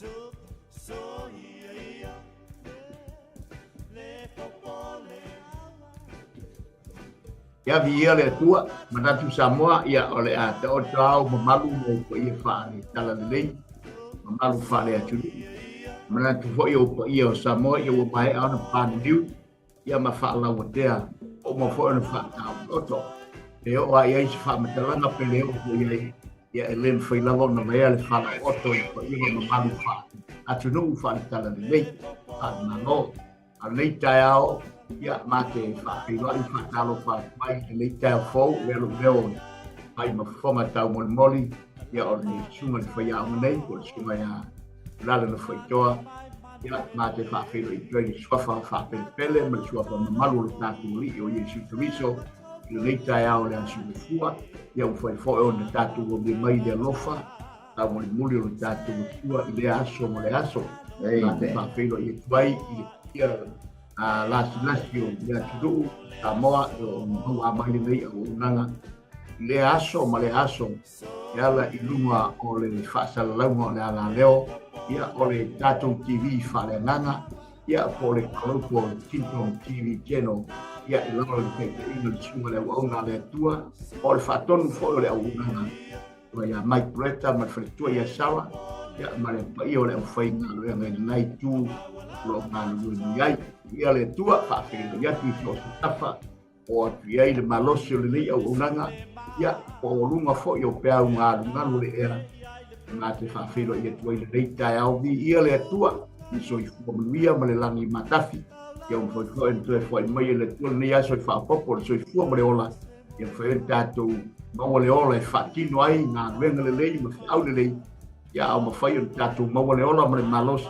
Ia viia le Atua, manatu Samoa, ia o le a taoto ao mamalu ma ou paia faale talalelei, mamalu faale atunuu. Manatu foi ou paia o Samoa, ia ua maea ona paniliu, ia ma faalauatea, ua uma foi ona faataotooto. Pe oo lava i ai se faamatalaga pe le oo foi i ai, ia e le mafai lava ona vaea le falaooto i paia ma mamalu faale-atunuu, faale-talalelei, faale-Malo. A o lenei taeao, ia, ma te faafeiloai ma faatalofa atu ai i lenei taeao fou, lea lou leo e fai ma fofoga taumolimoli, ia, o le susuga i le faiaoga nei, po o le susuga ia Lalana Faitoa, ia, ma te faafeiloai atu ai i le suafa faapelepele ma le suafa mamalu o le tatou Alii o Iesu Keriso i lenei taeao o le Aso Gafua, ia ua fai foi ona tatou omia mai i le alofa taumolimoli o le tatou Atua i lea aso ma le aso. Ma te faafeiloai atu ai i le paia lasilasi o le atunuu Samoa o lo o maua mai lenei auaunaga i lea aso ma lea aso e ala i luga o le faasalalauga o le alaleo, ia, o le tatou TV faaleagaga, ia, po o le Global Kingdom TV Channel, ia, i lalo o le taitaiga o le Susuga i le Auauna a le Atua, o le faatonu foi o le auaunaga ia Mike Bretta ma le faletua ia Sarah, ia, ma le paia o le aufaigaluega i lena itu o lo o galulue mai ai. Ia le Atua, faafeiloai atu i so o se tafa o atu i ai le malosi o lenei auaunaga, ia, po o luga foi o peau galugalu o le ea, e ma te faafeiloai atu ai lenei taeao. Viia le Atua i soifua manuia ma le lagi matafi. Ia ua mafai foi ona toe foai mai e le Atua lenei aso e faaopoopo le soifua ma le ola, ia mafai ai ona tatou maua le ola e faatino ai galuega lelei ma feau lelei, ia a o mafai ona tatou maua le ola ma le malosi,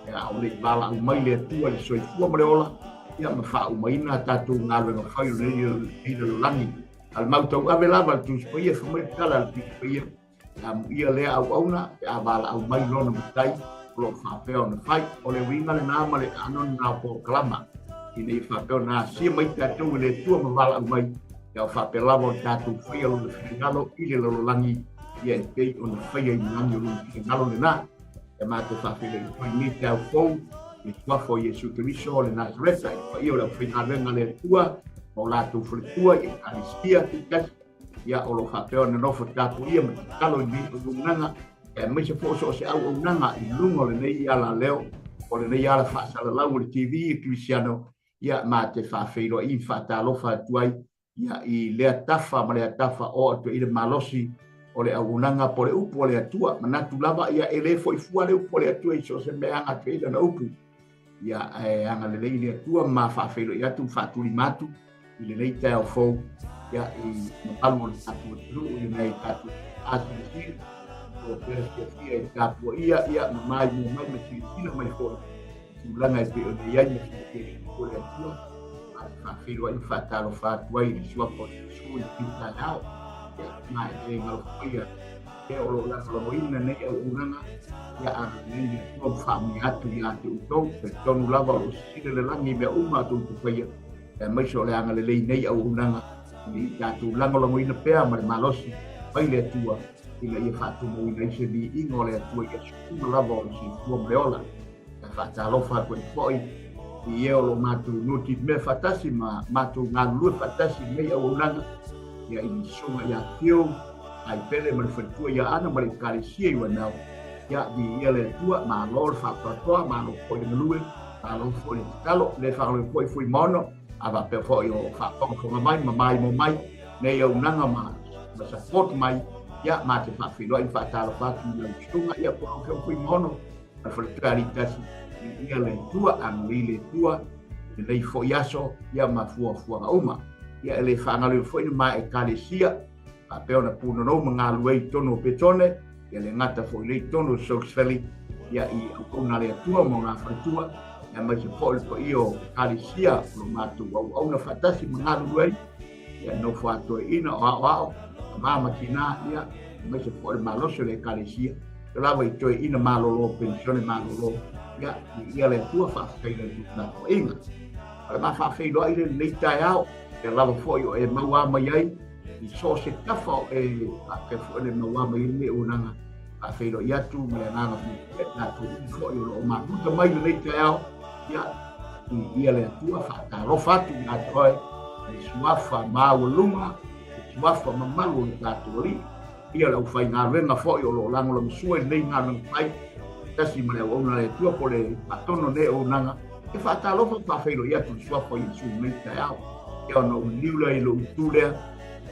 ia a o le i valaau mai le Atua i le soifua ma le ola, ia ma faaumaina a tatou galuega fai o lenei lalolagi. A o le mau tauave lava a le Tusi Paia, fai mai le tala a le Tusi Paia, e amuia lea auauna pe a valaau mai lona matai o lo o faapea ona fai. O le uiga lena ma le aano lena o polokalama, ina ia faapea ona asia mai tatou e le Atua ma valaau mai, ia o faapea lava ona tatou faia lona finagalo i le lalolagi, ia e pei ona faia i le lagi o lona finagalo lena. Ia matou faafeiloai atu ai lenei taeao fou i le suafa o Iesu Keriso o le Nasareta, i le paia o le aufaigaluega a le Atua ma o latou faletua i Ekalesia taitasi, ia o lo o faapea ona nofo tapuia ma tatalo i lenei auaunaga, aemaise foi o so o se auaunaga i luga o lenei alaleo, o lenei ala faasalalau o le TV Kerisiano, ia ma te faafeiloai ma faatalofa atu ai ia i lea tafa ma lea tafa o atu i le malosi o le auaunaga po o le upu a le Atua. Manatu lava ia e le foi fua le upu a le Atua i so o se mea e aga atu ai lana upu. Ia e agalelei le Atua ma faafeiloai atu ma faatulima atu i lenei taeao fou ia i mamalu o le tatou atunuu i lenei tatou asilasila o pea fiafia e tapuaia ia ma maimoa mai ma silasila mai foi tulaga e pei ona i ai ma fiafia i le le Atua. Ma te faafeiloai ma faatalofa atu ai i le suafa o Iesu i lenei taeao. Ia ma e le galo foi e o lo o lagolagoina nei auaunaga, ia agalelei le Atua ma faamanuia atu ia te outou. Talitonu lava o lo o sisila le lagi i mea uma a tou te faia, aemaise o le agalelei nei auaunaga ina ia tatou lagolagoina pea ma le malosi mai le Atua ina ia faatumauina ai se viiga o le Atua i aso uma lava o le soifua ma le ola. E faatalofa atu ai foi i e o lo o matou nutimea faatasi ma matou galulue faatasi i lenei auaunaga, ia i le Susuga ia Phil Aipele ma le faletua ia Ana ma le Ekalesia i Waimea. Ia, viia le Atua, malo le faatoatoa, malo foi le galue, malo foi le tatalo, le fagalue foi Fuimaono, a faapea foi o faafogafoga mai ma maimoa mai nei auaunaga ma ma support mai, ia, ma te faafeiloai ma faatalofa atu i lau susuga, ia, po o lau Afioga Fuimaono, ma le faletua Alitasi, viia le Atua, agalelei le Atua i lenei foi aso, ia, ma fuafuaga uma. Ia, e le faagaloina foi le ma Ekalesia, faapea ona punonou ma galulue i totonu o Petone, ia le gata foi lea i totonu o Stokes Valley, ia i auauna a le Atua ma ona faletua, aemaise foi le paia o Ekalesia o lo matou auauna faatasi ma galulue ai, ia nofo atoeaina o aoao, tama ma tina, ia aemaise foi le malosi o le Ekalesia, e lava i toeaina malolo, penisione malolo, ia viia le Atua, faafetai i le tapuaiga. O le ma faafeiloai lea i lenei taeao, ia lava foi o e maua mai ai i so o se tafa o e faapea foi le maua mai ai lenei auaunaga. Faafeiloai atu ma le agaga fiafia i tatou uma foi o lo o mafuta mai lenei taeao. Ia, viia le Atua, faatalofa atu ia te oe i le suafa maualuga, le suafa mamalu o le tatou Alii. Ia le aufaigaluega foi o lo o lagolagosua i lenei galuega fai, tasi ma le auauna a le Atua po o le faatono o lenei auaunaga, e faatalofa ma faafeiloai atu i le suafa o Iesu i lenei taeao. Ia ona ou liliu lea i lou itu lea,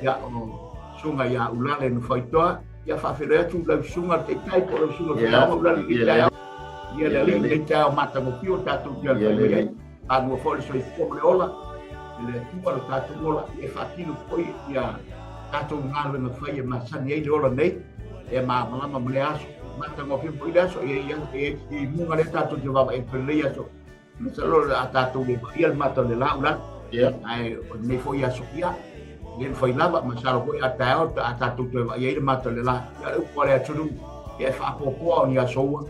ia o Susuga ia Ulale Nufaitoa, ia faafeiloai atu lau susuga le taitai po o lau susuga le faiaoga Ulale i lenei taeao. Ia le Alii i lenei taeao matagofie o tatou te alafai mai ai. Fanua foi le soifua ma le ola, e le Atua lo tatou ola, ia e faatino foi ia tatou galuega fai e masani ai le ola nei, e malamalama ma le aso, matagofie foi le aso, e i ai muga lea tatou te vaavaai atu i lenei aso, Masalo o le a tatou le vaaia le mata o le la Ulale. Ae o lenei foi aso, ia, le mafai lava, masalo foi a taeao a tatou toe vaai ai le mata o le la. Ia, o le upu a le atunuu, ia e faapoapoa o ni aso ua,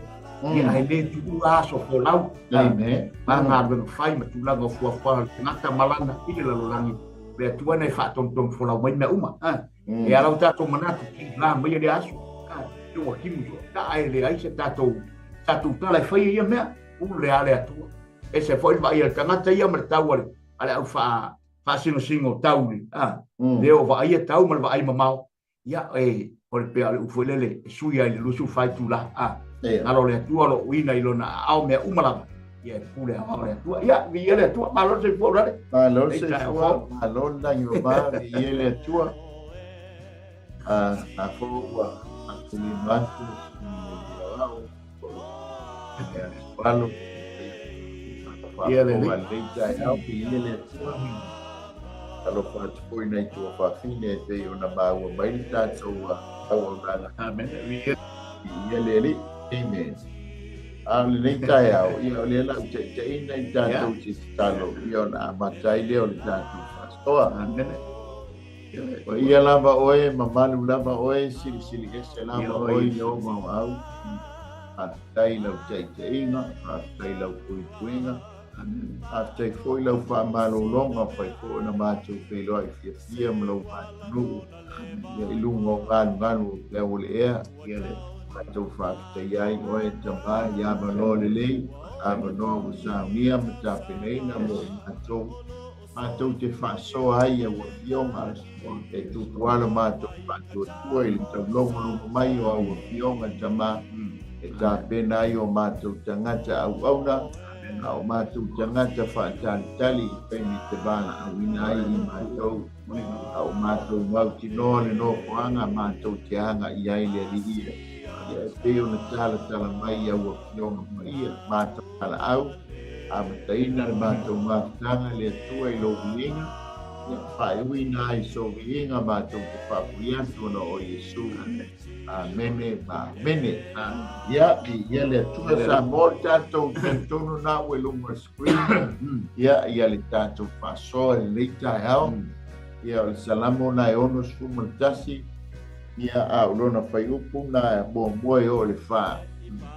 ia ae le tuua aso folau. Amen. Ma galuega fai ma tulaga o fuafuaga a le tagata ma lana i le lalolagi. O le Atua na e faatonutonu folau mai mea uma. E ala o tatou manatu ki la mai le aso. E ua timu so. Ta ae leai se tatou tatou tala e faia ia mea. Pule a le Atua. Ese foi le vaai a le tagata ia ma le tau a le, a le au faa, faasingosingo tau i, a, le o vaaia tau ma le vaai mamao. Ia, e, o le pea o le upu foi lele, e sui ai i le 24 itula, a. Galo le Atua o lo o uina i lona aao mea uma lava. Ia, e pule aoao le Atua. Ia, viia le Atua, malo le soifua Ulale. Malo le soifua, malo le lagi mama, viia le Atua. A, a fo ua faatulima atu i le aoao. Alo. Ia lelei. Lelei taeao, viia le Atua. Alofa atu foi nai tuafafine e pei ona maua mai le tatou auaunaga. Amen. Viia. Viia le Alii. Amen. A o lenei taeao, ia o lea la u taitaiina i tatou te tatalo, ia ona amata ai lea o le tatou faasoa. Amen. O ia lava oe, mamalu lava oe, silisili ese lava oe i ou mau au. Faafetai i lau taitaiga, faafetai i lau puipuiga, faafetai foi i lau faamalologa, fai foi ona matou feiloai fiafia ma lou atunuu ia i luga o galugalu o le au o le ea. Matou faafetai ai oe Tama i avanoa lelei, avanoa ua saunia ma tapenaina mo i matou. Matou te faasoa ai i au afioga, e tupu lava lo matou faatuatua i le taulogologo mai o au afioga Tama, e tapena ai o matou tagata auauna, a o matou tagata faatalitali i taimi te valaauina ai i matou, a o matou mautinoa le nofoaga matou te agai ai le Alii ia, e pei ona talatala mai i au afioga paia, matou valaau. Amataina le matou mafutaga i le Atua i lou viiga, ia faaiuina ai sou viiga matou te faafoi atu ona o Iesu. Amene ma amene. Ia, viia le Atua Samoa, le tatou talitonu na ua i luga o le screen. Ia, ia le tatou faasoa i lenei taeao. Ia, o le Salamo na e 61, ia, a o lona fuaiupu na muamua e oo i le 4.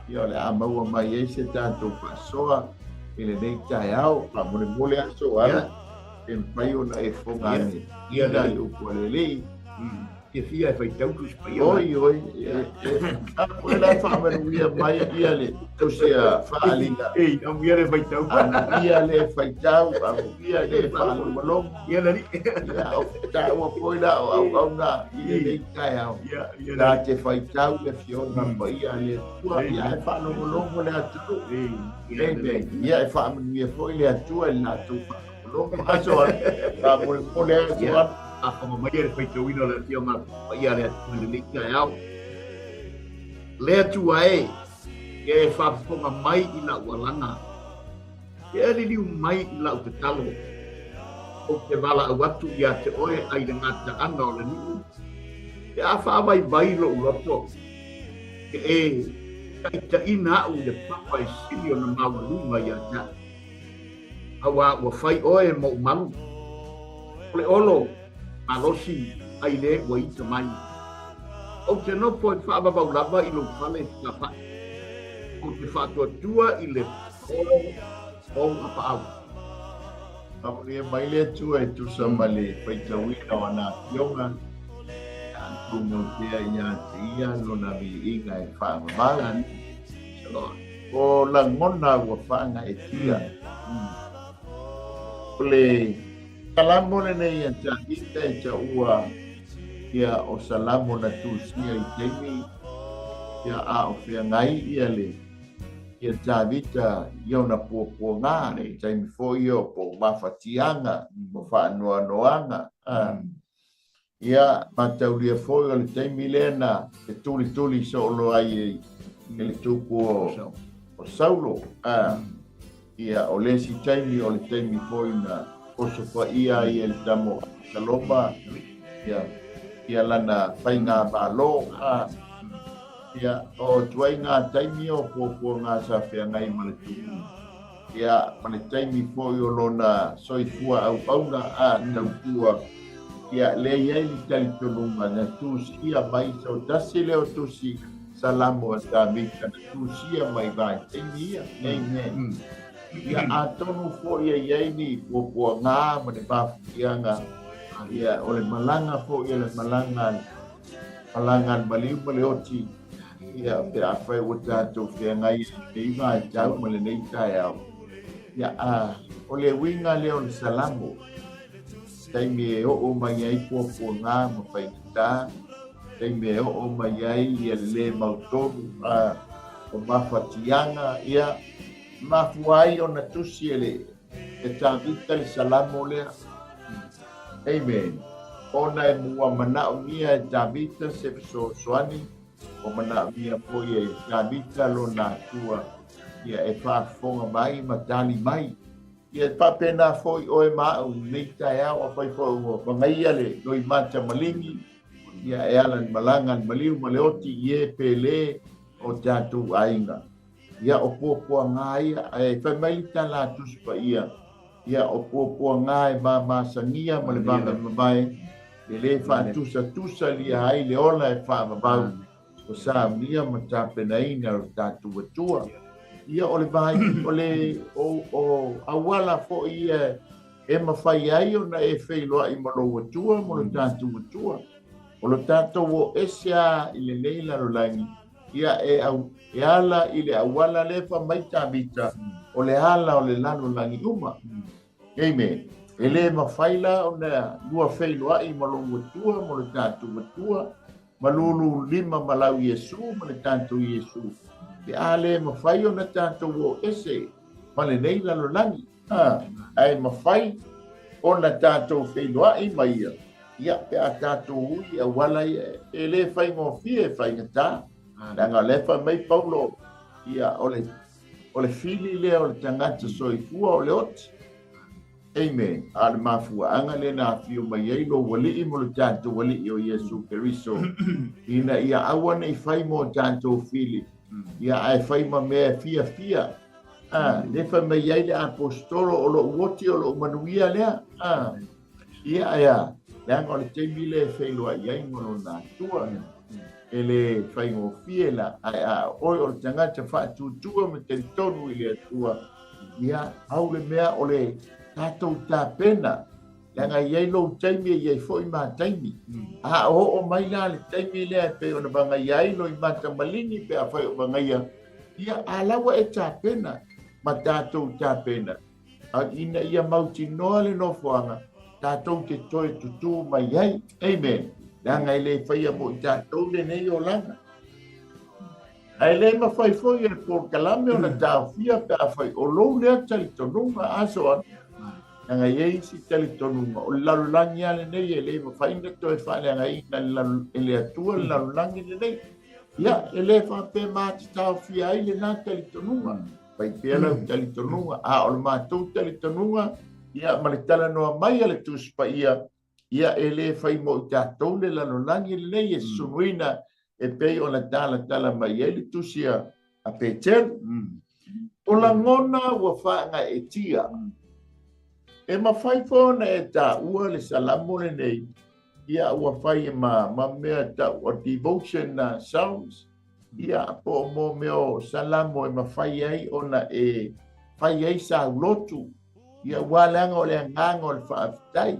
Ia, o le a maua mai ai se tatou faasoa i lenei taeao. Faamolemole aso ala, pe mafai ona e fofoga ane Ia, i le upu a le Alii. Fiafia e faitau Tusi Paia. Oi, oi, e la faamanuia mai ia le tusi a faaaliga. Ei, amuia le faitau. Amuia le faitau, amuia le faalogologo. Ia le Alii. Ia, o taua foi la o auauna i lenei taeao. Ia, ia le Ta Alii. te faitau le afioga paia a le Atua, ia e faalogologo le atunuu. Ei, ia le Amen. Ia e faamanuia foi le Atua i le latou faalogologo. Aso ala, faamolemole aso Ia, ala. faafofoga mai le faitauina o le afioga paia a le Atua i lenei taeao. Le Atua e, ia e faafofoga mai i lau alaga. Ia e liliu mai i lau tatalo. Ou te valaau atu ia te oe ai le gataaga o le nuu, pe a faavaivai lou loto, ke e taitaiina au i le papa e sili ona maualuga ia te au. Auā ua fai oe mou malu. O le olo malosi ai le ua ita mai. Ou te nofo e faavavau lava i lou fale fesafa'i. Ou te faatuatua i le paolo o ou apaau. Faamanuia mai le Atua e tusa ma le faitauina o ana afioga. Tumau pea ia te ia lona viiga e faavavau. O lagona ua faagaeetia. O le Salamo lenei a Tavita e taua ia o Salamo na tusia i taimi ia a o feagai ia le ia Tavita i ona puapuaga i taimi foi ia o po o mafatiaga o faanoanoaga. Ia, mataulia foi o le taimi lea na fetulituli soolo ai e le tupu o Saulo. Ia, o le isi taimi o le taimi foi na osofaia ai e le tama o Apisaloma ia lana faigamalo. Ia, o ituaiga taimi o puapuaga sa feagai ma le tupu. Ia, ma le taimi foi o lona soifua auauna a tautua, ia, lea i ai le talitonuga na tusia mai so tasi lea o tusi Salamo a Tavita na tusia mai vaitaimi ia. Amen. Ia, atonu foi e i ai ni puapuaga ma ni mafutiaga, ia, o le malaga foi o le malaga, malaga a le maliu ma le oti, Ia, pe afai ua tatou feagai ai i lenei vaitau ma lenei taeao, ia, a, o le uiga lea o le Salamo, taimi e oo mai ai puapuaga ma faigata, taimi e oo mai ai ia le lē mautonu, a, o mafatiaga, ia, mafua ai ona tusi e le, e Tavita le Salamo lea. Amen. Ona e mua manaomia e Tavita se fesoasoani, Ua manaomia foi e Tavita lona Atua ia e faafofoga mai ma tali mai. Ia e faapena foi oe ma au i lenei taeao, afai foi ua pagaia le loimata maligi, ia e ala i le malaga a le maliu ma le oti i e pele o tatou aiga. Ia o puapuaga ia, ae fai mai le tala a Tusi Paia, ia o puapuaga e mamasagia ma le vave mavae, e le faatusatusa lia ai le ola e faavavau o saunia ma tapenaina e lo tatou Atua. Ia o le vai, o le o, o auala foi ia e mafai ai ona e feiloai ma lou Atua ma lo tatou Atua. O lo tatou o ese lava i lenei lalolagi, ia e, au, e ala i le auala lea fai mai Tavita, o le ala o le lalolagi uma. Amen. E le mafai la ona lua feiloai ma lou Atua ma lo tatou Atua, ma lulu lima ma lau Iesu ma le tatou Iesu, pe a le mafai ona tatou o ese ma lenei lalolagi. A, ae mafai ona tatou feiloai ma ia, ia pe a tatou ui i auala ia e le faigofie e faigata. Leaga o lea e fai mai Paulo, ia o le O le fili lea o le tagata soifua o le oti. Amen. A o le mafuaaga lea na afio mai ai lou Alii ma lo tatou Alii o Iesu Keriso, ina ia aua ne i fai mo tatou fili, ia ae fai ma mea e fiafia. A, lea fai mai ai le Aposetolo, o lou oti o lou manuia lea. A, ia ae a, leaga o le taimi lea e feiloai ai ma lona Atua. E le faigofie la, ae a oe o le tagata faatuatua ma talitonu i le Atua, ia, pau le mea o le tatou tapena, leaga e i ai lou taimi e i ai foi ma taimi. A oo mai la le taimi lea e pei ona vagaia ai loimata maligi pe afai o vagaia, ia, a la ua e tapena ma tatou tapena, A ina ia mautinoa le nofoaga, tatou te toe tutū mai ai. Amen. Leaga e le faia mo i tatou lenei olaga. Ae le mafai foi e le polokalame ona taofia pe afai o lou lea talitonuga, a Soana? Leaga e i ai isi talitonuga, o le lalolagi lava lenei e le mafai ona toe faaleagaina e le Atua le lalolagi lenei. Ia, e le faapea ma te taofia ai lena talitonuga. Fai pea lau talitonuga, a o le matou talitonuga, ia, ma le talanoa mai a le Tusi Paia, ia, e le fai mo i tatou le lalolagi lenei e sunuina e pei ona talatala mai ai le tusi a Peteru. O lagona ua faagaeetia. E mafai foi ona e taua le Salamo lenei, ia, ua fai ma mea tau o devotion psalms, Ia, po o mo mea o Salamo e mafai ai ona e fai ai sau lotu, ia, aua leaga o le agaga o le faafetai.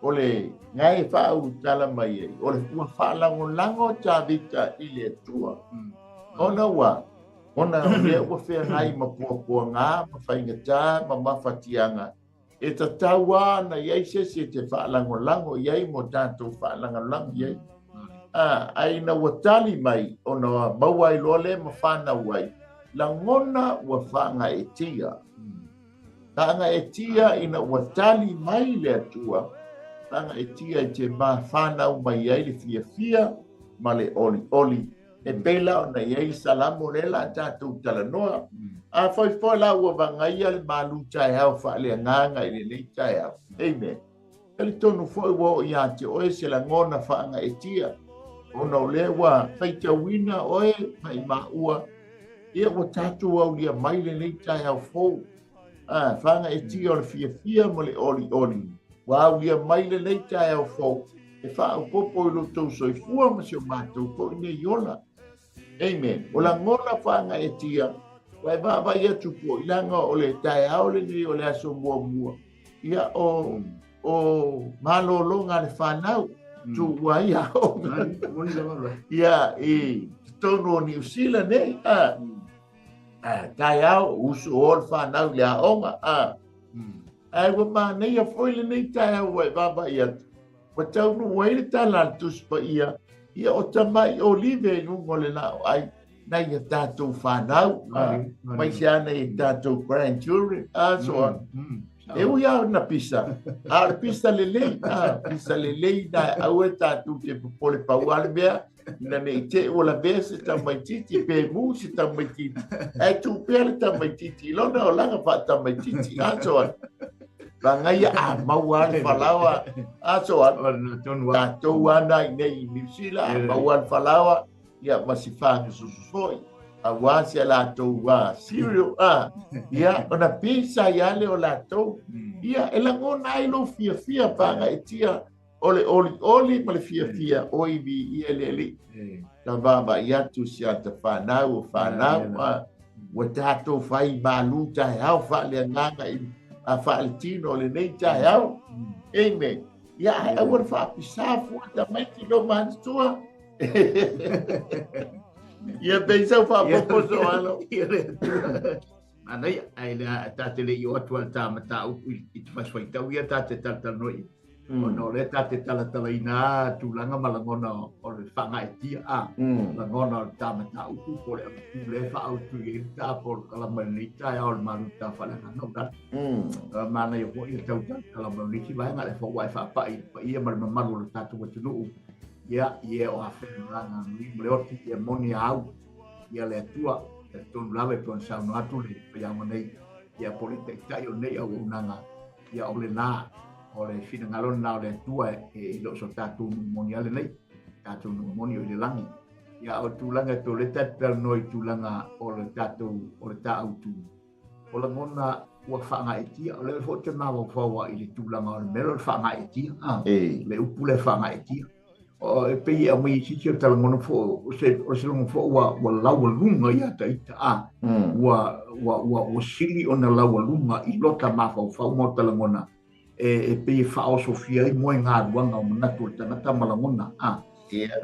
O le ga e faaulutala mai ai, o le ua faalagolago Tavita i le Atua. Ona ua, ona o lea ua feagai ma puapuaga ma faigata ma mafatiaga, e tatau lava ona i ai se isi e te faalagolago i ai mo tatou faalagolago i ai. A, ae ina ua tali mai, ona maua ai loa lea ma fanau ai, lagona ua faagaeetia. Faagaeetia ina ua tali mai le Atua, faagaeetia i te mafanau mai ai le fiafia ma le olioli. E pei la ona i ai le Salamo lea la tatou talanoa. A foi foi la ua vagaia le malu taeao faaleagaga i lenei taeao. Amen. Talitonu foi ua oo ia te oe se lagona faagaeetia, ona o lea ua faitauina oe mai maua, ia ua tatou aulia mai lenei taeao fou. A, faagaeetia o le fiafia ma le olioli, ua aulia mai lenei taeao fou e faaopoopo i lo outou soifua ma si o matou foi nei ola. Amen. O lagona faagaeetia, ua e vaavaai atu foi, leaga o le taeao lenei o le aso muamua, ia o, o malologa a le fanau, tuua ai aoga. Ia, i totonu o Niu Sila nei, a, a, taeao, usu o le fanau i le aoga, a. Ae ua manaia foi lenei taeao ua e vaavaai atu, Ua taunuu ai le tala a le Tusi Paia, ia o tamai olive i luga o le laoai nai a tatou fanau, mai se ana i tatou grandchildren, a so on. E ui lava ona pisa, a o le pisa lelei, a pisa lelei na aua e tatou te popole pau lava le mea, ina ne i te i ua lavea se tamaitiiti pe mu se tamaitiiti, ae tuu pea le tamaitiiti i lona olaga faatamaitiiti, a so on. Vagaia a maua le falaoa, a so on. Tatou ana i nei i Niu Sila, a maua le falaoa, ia ma si fagasusu foi. Aua si a latou cereal, a, ia, ona pisa ai lea o latou. Ia, e lagona ai lou fiafia faagaeetia o le olioli ma le fiafia o ivi ia le Alii. Ka vaavaai atu si ata fanau o fanau, a, ua tatou fai malu taeao faaleagaga i a faaletino o lenei taeao. Amen. Ia, ae aua le faapisa fua tamaiti lo manatua. Ia, pei sau faapopo so alo. Ia le Atua. Manaia, ae le ta te le i o atu a le ta mataupu i te fasifaitau ia ta te talatalanoa i. Ona o lea ta te talatalaina tulaga ma lagona o le faagaeetia a. Lagona o le ta mataupu po o le autu lea e faaautu i ai le ta polokalame i lenei taeao o le malu ta faaleagaga o tala. Manaia foi le tau talatala mai o nisi vaega lea foi ua e faapai i le paia ma le mamalu o le tatou atunuu. Ia, i e o afea ma le oti, ia moni a au. Ia le Atua, talitonu lava e pei ona saunoa atu le paiauma nei, ia po o le taitai o lenei auaunaga, ia o lena, o le finagalo lena o le Atua e le o so tatou nuu moni lava lenei, tatou nuu moni o i le lagi. Ia o tulaga e pei o lea ta te talanoa i tulaga o le tatou, o le ta autu, o lagona ua faagaeetia, o lea foi ou te mafaufau i le tulaga o le mea lea o le faagaeetia, le upu lea faagaeetia. E pei e aumai i sisi o talagona fo o se o se longo fo ua ua laualuga ia ta ita a ua ua ua ua sili ona laualuga i lota mafaufau ma o talagona e pei e faaosofia ai moegaluaga o manatu o le tagata ma lagona a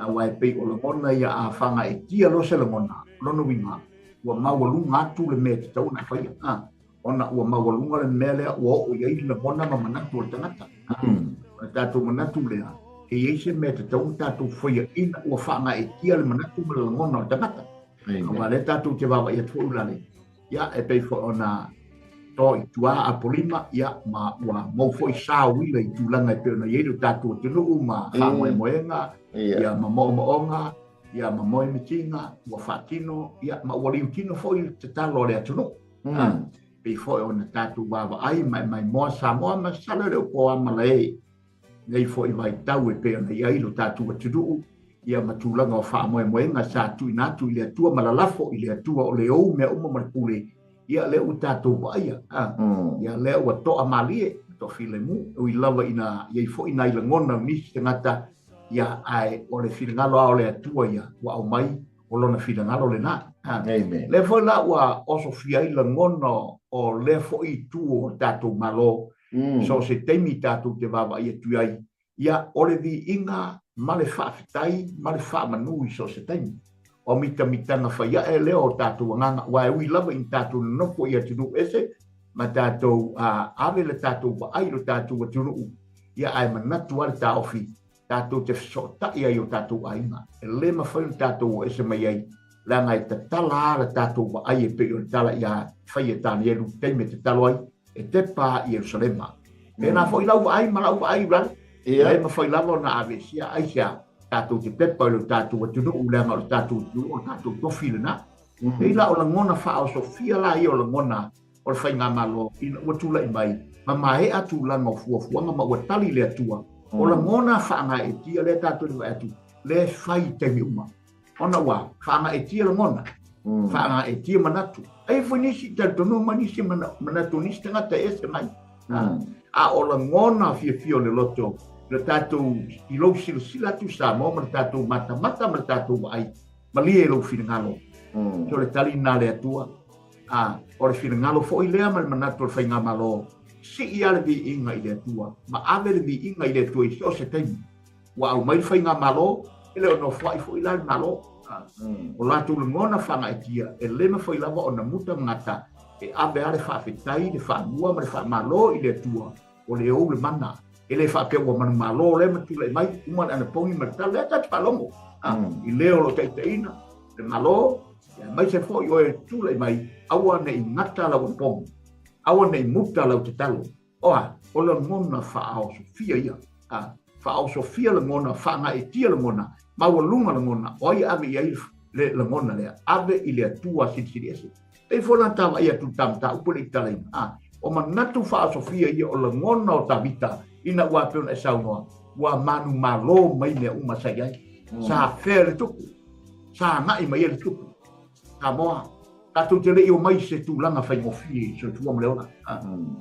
aua e pei o lagona ia a faagaeetia loa se lagona lona uiga ua maualuga atu le mea e tatau ona faia a ona ua maualuga le mea lea ua oo i ai lagona ma manatu o le tagata. O le tatou manatu lea, e i ai se mea e tatau ona tatou faia ina ua faagaeetia le manatu ma le lagona o le tagata. Aua lea tatou te vaavaai atu foi ulale, ia, e pei foi ona to i tua Apolima, ia, ma ua mau foi sa uila i tulaga e pei ona i ai le tatou atunuu ma faamoemoega, ia, ma moomooga, ia, ma moemitiga, ua faatino, ia, ma ua liutino foi le tatalo a le atunuu. Pei foi ona tatou vaavaai ma e maimoa Samoa ma sala le o a malae nei foi vaitau e pei ona i ai lo tatou atunuu ia ma tulaga o faamoemoega sa tuuina atu i le Atua ma lalafo i le Atua o le ou mea uma ma le pule ia lea ua tatou vaaia ia lea ua toa malie toa filemu ui lava ina i ai foi nai lagona o nisi tagata ia ae o le finagalo a o le Atua ia ua aumai o lona finagalo lena. Amen. Lea foi la ua osofia ai lagona o lea foi itu o tatou Malo. So se taimi tatou te vaavaai atu ai. Ia, o le viiga ma le faafetai ma le faamanu i so o se taimi. O mitamitaga fai ae lea o tatou agaga, aua e ui lava ina tatou nonofo i atunuu ese ma tatou ave le tatou vaai i lo tatou atunuu, ia ae manatu lava le taofi tatou te fesootai ai i o tatou aiga. E le mafai ona tatou o ese mai ai, leaga e tatala lava le tatou vaai e pei o le tala ia fai e Tanielu i le taimi e tatalo ai, e tepa i Ierusalema. Pēnā foi lau vaai ma lau vaai ulale, e le mafai lava ona aveesea aisea tatou te tepa i lo tatou atunuu, leaga o le tatou atunuu o le tatou tofi lena. Pei la o lagona faaosofia la ia o lagona o le faigamalo ina ua tulai mai ma maea tulaga o fuafuaga ma ua tali le Atua, o lagona faagaeetia lea tatou te vaai atu, lea e fai i taimi uma. Ona ua faagaeetia lagona, faagaeetia manatu. Ai foi nisi talitonuga ma nisi manatu o nisi tagata e ese mai. A o lagona fiafia o le loto, le tatou i lou silasila atu Samoa ma le tatou matamata ma le tatou vaai, malie i lou finagalo. So le tali lena a le Atua. A o le finagalo foi lea ma le manatu o le faigamalo, sii lava le viiga i le Atua, ma ave le viiga i le Atua i so o se taimi. Ua aumai le faigamalo, e le o nofoai foi la le Malo. O latou lagona faagaeetia, e le mafai lava ona muta gata e ave lava le faafetai, le faamua ma le faamalo i le Atua, o le ou le mana. E le faapea ua manumalo lea ma tulai mai, uma le anapogi ma le tala, lea tatou te faalogo i le o lo o taitaiina le Malo, aemaise foi oe e tulai mai, aua ne i gata lau anapogi, aua ne i muta lau tatalo. Oa, o lagona faaosofia ia. Faaosofia lagona, faagaeetia lagona, maualuga lagona, o ai e ave i ai le lagona lea? Ave i le Atua Silisili Ese. Pei foi la ta vaai atu i ta mataupu e le i talaina. A, o manatu faaosofia ia o lagona o Tavita ina ua pei ona e saunoa, ua manumalo mai mea uma sa i ai. Sa afea le tupu, sa agai mai ai le tupu. Samoa, tatou te le i omai i se tulaga faigofie i le soifua ma le ola.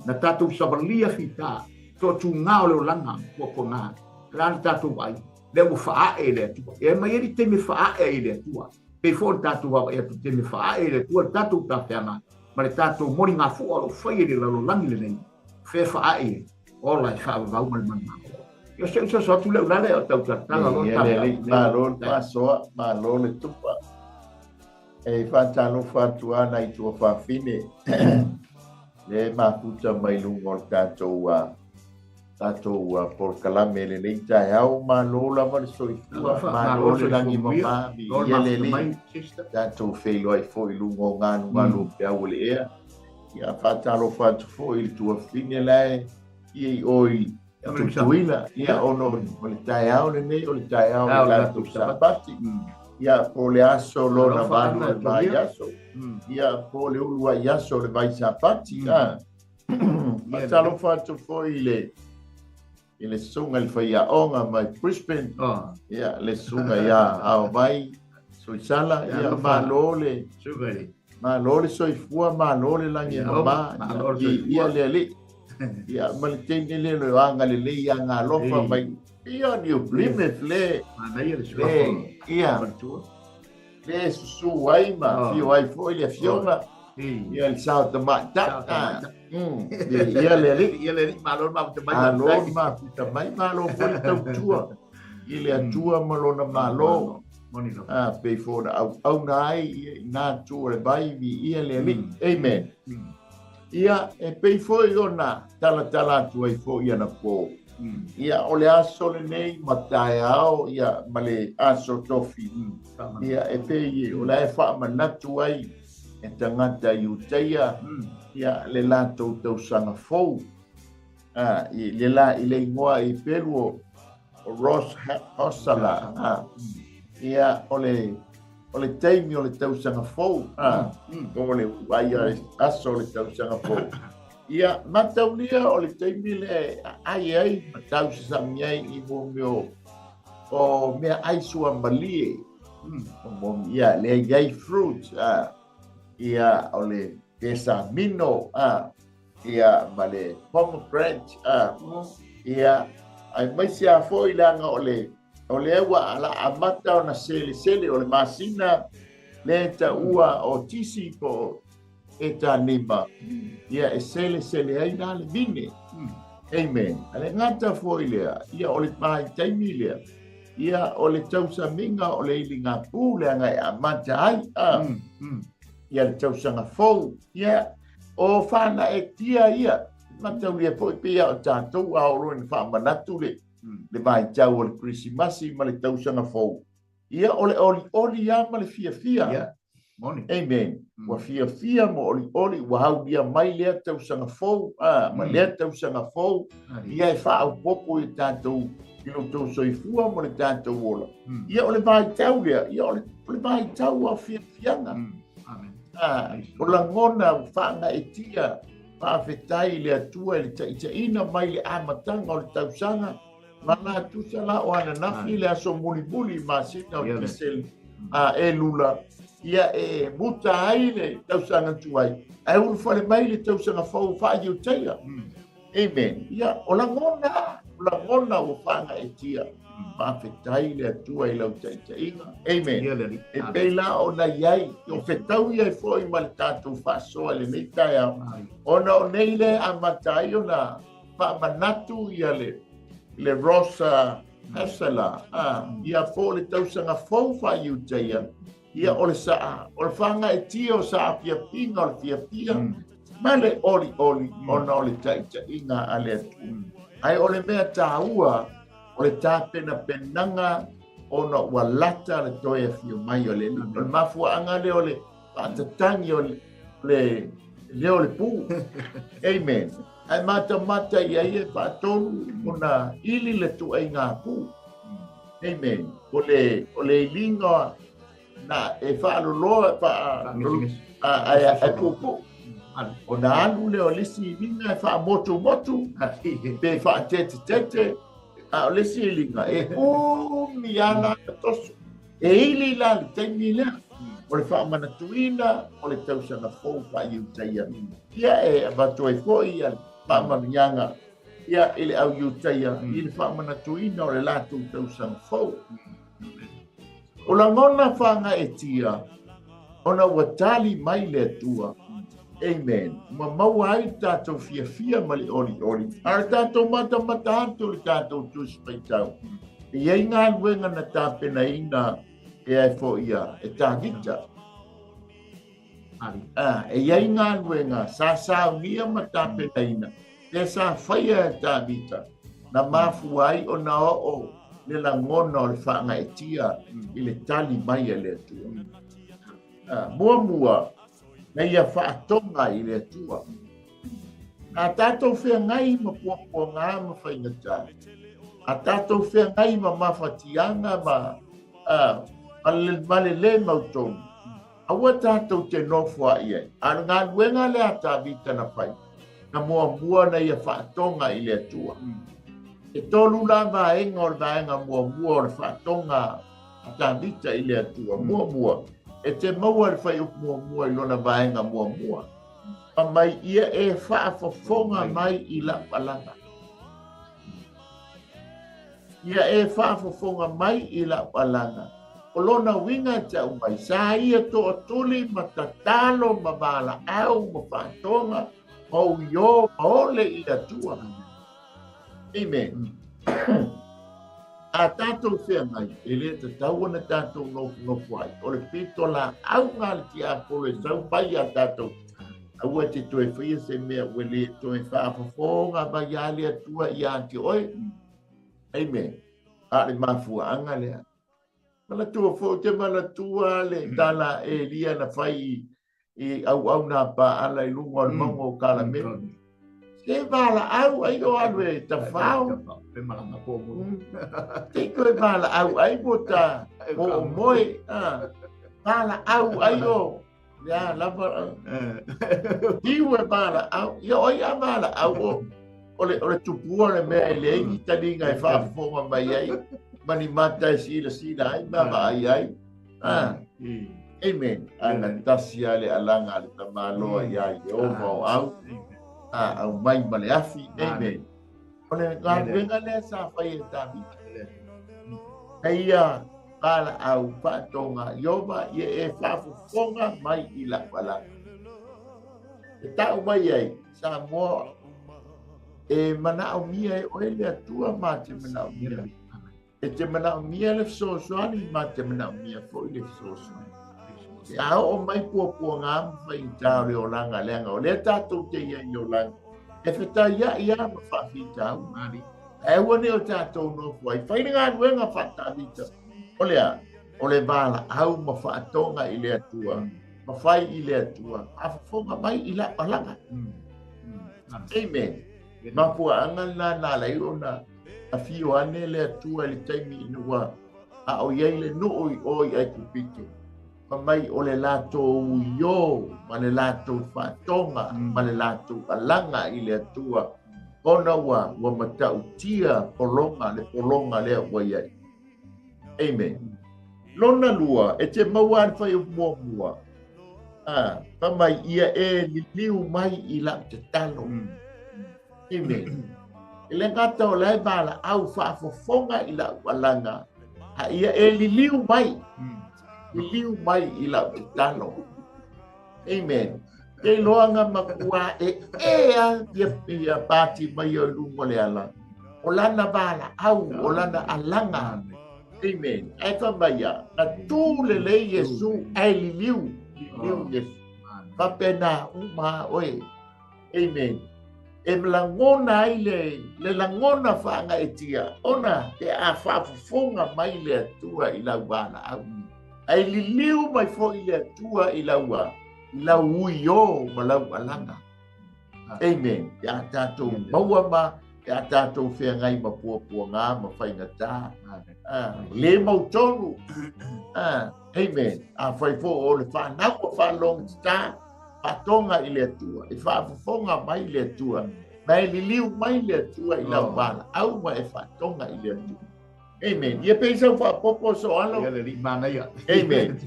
Na tatou savalia fita, toatuga o le olaga puapuaga, la le tatou vaai, lea ua faaae e le Atua. E mai ai le taimi e faaae ai e le Atua. Pei foi ona tatou vaavaai atu i le taimi e faaae e le Atua le tatou tafeaga ma le tatou moligafua o lo o fai e le lalolagi lenei, fea e faaae ai, ola e faavavau ma le manumalo. Ia se uso atu le ulale o tau talatala lo ta. Malo le faasoa, malo le tupa. E faatalofa atu lava nai tuafafine le mafuta mai luga o le tatou tatou polokalame i lenei taeao. Malo lava le soifua, malo le lagi mama, viia le Alii. Tatou feiloai foi i luga o galugalu o peau o le ea. Ia faatalofa atu foi i le tuafafine la e i o i Tutuila, ia ona o le taeao lenei o le taeao o le tatou Sapati. Ia po o le aso lona valu o le vaiaso. Ia po o le uluai aso o le vai Sapati. Faatalofa atu foi i le i le susuga i le faiaoga mai Brisbane. Ia le susuga ia Aomai Suisala. Ia malo le malo le soifua, malo le lagi e mama. Ia le Alii. Ia ma le teine le le agalelei agalofa mai. Ia ni o Plymouth le. Manaia le suafa. Ia. Le susu ai ma fio ai foi le afioga. Ia le sao tamaitai. Ia le Alii. Ia le Alii, malo le mafuta mai. Malo le mafuta mai, malo foi le tautua i le Atua ma lona Malo. A pei foi ona auauna ai i na tu o le vai, viia le Alii. Amen. Ia, e pei foi ona talatala atu ai foi anapo. Ia, o le aso lenei ma taeao, ia, ma le aso tofi. Ia, e pei o la e faamanatu ai e tagata Iutaia, ia, le latou tausaga fou. A, i le la, i le igoa i pelu o Rosh Hashanah. Ia, o le o le taimi o le tausaga fou, a, po o le uluai aso o le tausaga fou. Ia, mataulia o le taimi le aai ai ma tausasami ai i mea o meaai suamalie. O ia, le ai fruit, a, ia, o le pesa mino, a, ia, ma le pomegranate, a, ia, aemaise lava foi leaga o le O lea ua ala amata ona selesele o le masina lea e taua o Tisi po o Etanima, ia e selesele ai la le vine. Amen. A le gata foi lea, ia o le vaitaimi lea, ia o le tausamiga o le iligapū leaga e amata ai a ia le tausaga fou. Ia o fanaetia ia, mataulia foi pei a o tatou a oo loa ina faamanatu le le vaitau o le Kerisimasi ma le tausaga fou, ia o le olioli lava ma le fiafia. Ia, moni. Amen. Ua fiafia ma olioli, ua aulia mai lea tausaga fou, a, ma lea tausaga fou, ia e faaopoopo i tatou i lo outou soifua ma le tatou ola. Ia o le vaitau lea, ia o le, o le vaitau o fiafiaga. Amen. A, o lagona ua faagaeetia, faafetai i le Atua i le taitaiina mai le amataga o le tausaga, ma la tusa la o ananafi le aso mulimuli masina o Tisele a Elula, ia e muta ai le tausaga tuai, ae ulufale mai le tausaga fou faa-Iutaia. Amen. Ia, o lagona, o lagona ua faagaeetia. Faafetai le Atua i lau taitaiga. Amen. E pei la ona i ai, o fetau ai foi ma le tatou faasoa i lenei taeao, ona o nei le amata ai ona faamanatu ia le Rosa Hasala, ia po o le tausaga fou faa-Iutaia, ia o le saa, o le faagaeetia o saafiafiga o le fiafia, ma le olioli ona o le taitaiga a le Atua. Ae o le mea taua, o le tapenapenaga ona ua lata le toe afio mai o le Alii. O le mafuaaga lea o le faatatagi o le leo o le pu. Amen. Ae matamata i ai e faatolu ona ili le tuaiga pu. Amen. O le iliga na e faaloloa ae puupuu. Ona alu lea o le isi iliga e faamotumotu pe faatetetete, a o le isi iliga e umi lava la toso. E ili la le taimi lea o le faamanatuina o le tausaga fou faa-Iutaia. Ia e avatu ai foi ia le faamanuiaga ia i le au Iutaia i le faamanatuina o le latou tausaga fou. O lagona faagaeetia ona ua tali mai le Atua. Amen. Ua maua ai le tatou fiafia ma le olioli. A o le tatou matamata atu i le tatou Tusi Faitau, e i ai galuega na tapenaina e ai foi ia e Tavita. E i ai galuega sa saunia ma tapenaina pe sa faia e Tavita na mafua ai ona oo le lagona o le faagaeetia i le tali mai a le Atua. Muamua, na ia faatoga i le Atua. A tatou feagai ma puapuaga ma faigata, a tatou feagai ma mafatiaga ma le lē mautonu, aua tatou te nofo ai ai. A o le galuega lea a Tavita na fai, na muamua na ia faatoga i le Atua. E tolu la vaega o le vaega muamua o le faatoga a Tavita i le Atua. Muamua, e te maua le fuaiupu muamua i lona vaega muamua. Fa mai ia e faafofoga mai i lau alaga. Ia e faafofoga mai i lau alaga. O lona uiga e tau mai, sa ia tootuli ma tatalo ma valaau ma faatoga ma uiō ma ole i le Atua. Amen. A tatou feagai, e le tatau ona tatou nofonofo ai. O le pito laau a le tiapolo e sau mai iā tatou. Aua e te toe faia se mea ua le toe faafofoga mai a le Atua ia te oe. Amen. A o le mafuaaga lea. Manatua foi, ou te manatua le tala a Elia na fai i auauna a Paala i luga o le mauga o Karamelu. Se valaau ai o alu e tafao. Pe malanga po mo. Te koe valaau ai mo ta mo o moe. Valaau ai o. Ia lava. Tiu e valaau. Ia oi a valaau o. O le tupua le mea e leai ni taliga e faafofoga mai ai. Ma ni mata e silasila ai ma vaai ai. Amen. Ana tasi a le alaga a le tamaloa ia Ieova o au. Aumai ma le afi. Amen. O le galuega lea sa fai e Tavita. E ia valaau faatoga Ieova ia e faafofoga mai i lau alaga. E tau mai ai Samoa. E manaʻomia e ʻoe le Atua ma te manaʻomia. E te manaʻomia le fesoasoani ma te manaʻomia foʻi le fesoasoani. E a oo mai puapuaga ma faigata o le olaga leaga o lea tatou te iai i le olaga. E fetaiaʻi a ma faafitauli. Ae aua ne i o tatou nofo ai. Fai le galuega faatavita. O le a? O le valaau ma faatoga i le Atua. Ma fai i le Atua. Faafofoga mai i lau alaga. Amen. Mafuaaga lena na ala ai ona afio ane le Atua i le taimi ina ua a o i ai le nuu i o i Aikupito. Fai mai o le latou uiō ma le latou faatoga ma le latou alaga i le Atua ona ua ua matautia pologa le pologa lea ua i ai. Amen. Lona lua, e te maua a le fuaiupu muamua. A, fai mai ia e liliu mai i lau tatalo. Amen. E le gata o la e valaau faafofoga i lau alaga, a ia e liliu mai, liliu mai i lau tatalo. Amen. Ke iloa nga makua e e a ia, ia pati mai o i luga o le ala. O lana valaau, o lana alaga. Amen. Ae fai mai ia, na tu lelei Iesu ae liliu, liliu Iesu. Faapena uma a oe. Amen. E lagona ai le, le lagona faagaeetia, ona pe a faafofoga mai le Atua i lau valaau. Ae liliu mai foi le Atua i lau, i lau uiō ma lau alaga. Amen. Pe a tatou maua ma, pe a tatou feagai ma puapuaga ma faigata. Ah, le mautonu. Ah, amen. Afai foi o le fanau ua faalogotatā, faatoga i le Atua, e faafofoga mai le Atua, ma e liliu mai le Atua i lau valaau ma e faatoga i le Atua. Amen. Ia pei sau faapopo so alo. Ia le alii manaia. Amen.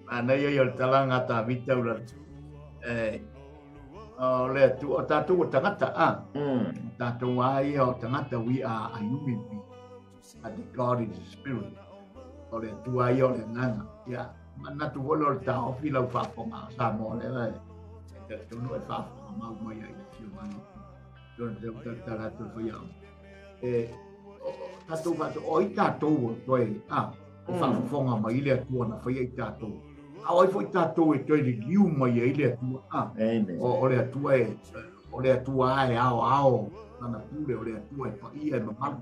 Manaia ia o le talaga a Tavita ula. Eh, o le Atua, o tatou o tagata, a. Tatou a ia o tagata, we are a human being. But the God is a spirit. O le Atua ia o le agaga. Ia, manatu foi lea o le taofi lau faafofoga a Samoa lea e talitonu e faafofoga mau mai ai le afio mai. Lona te talatala atu le faiaoga. E, tatou faatu, o ai tatou o toe, a, e faafofoga mai le Atua na faia i tatou. A o ai foi tatou e toe liliu mai ai le Atua, a. O, o le Atua e, o le Atua e aoao lana pule, o le Atua e paia e mamalu.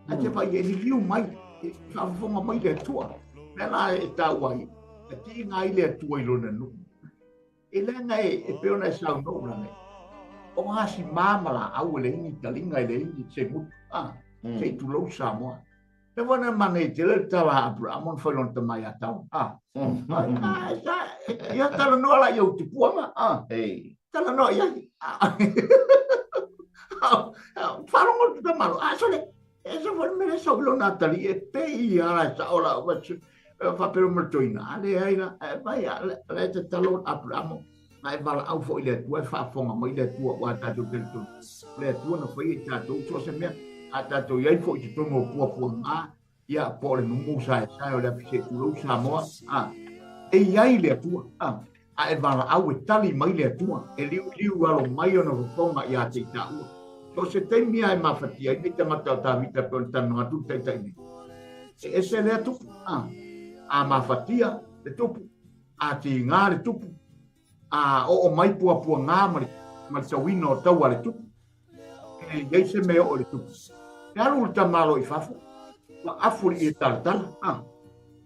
Ae te fai e liliu mai, e faafofoga mai le Atua. Mea la e taua ai, e tiga ai le Atua i lona nuu. E leaga e pei ona e saunoa ula nei, o gasima ma laau e leai ni taliga, e leai ni se gutu, a, se i tulou Samoa. Mea foi na manaia tele le tala a Aperamo na fai lona tama ia Tau, a. Ia talanoa la i ou tupuaga, a. Talanoa i ai. Faalogo le tamalo, a sole, e se foi le mea le sau i lona atalii e pei ia la e sao la, faapea ma le toeaina, a leai la, e vai a, le e tatalo Aperamo, a e valaau foi i le Atua, e faafofoga mai le Atua, aua tatou te talitonu, o le Atua na faia i tatou, so o se mea, a tatou i ai foi i totonu o puapuaga, ia, po o le numu saesae o le afi se i tulou Samoa, a, e i ai le Atua, a, a e valaau e tali mai le Atua, e liuliu alo mai ona fofoga ia te i taua. So o se taimi lava e mafatia ai nei tagata o Tavita e pei ona talanoa atu le taitai nei. E ese lea tupu, a, a mafatia le tupu, a tiga le tupu, a oo mai puapuaga ma le, ma le tauina o taua a le tupu, e i ai se mea oo i le tupu. E alu le tamaloa i fafo, ma afu i le ie talatala, a,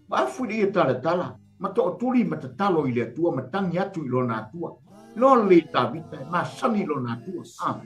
ma afu i le ie talatala, ma tootuli ma tatalo i le Atua, ma tagi atu i lona Atua. Loa le Tavita e masani i lona Atua, a,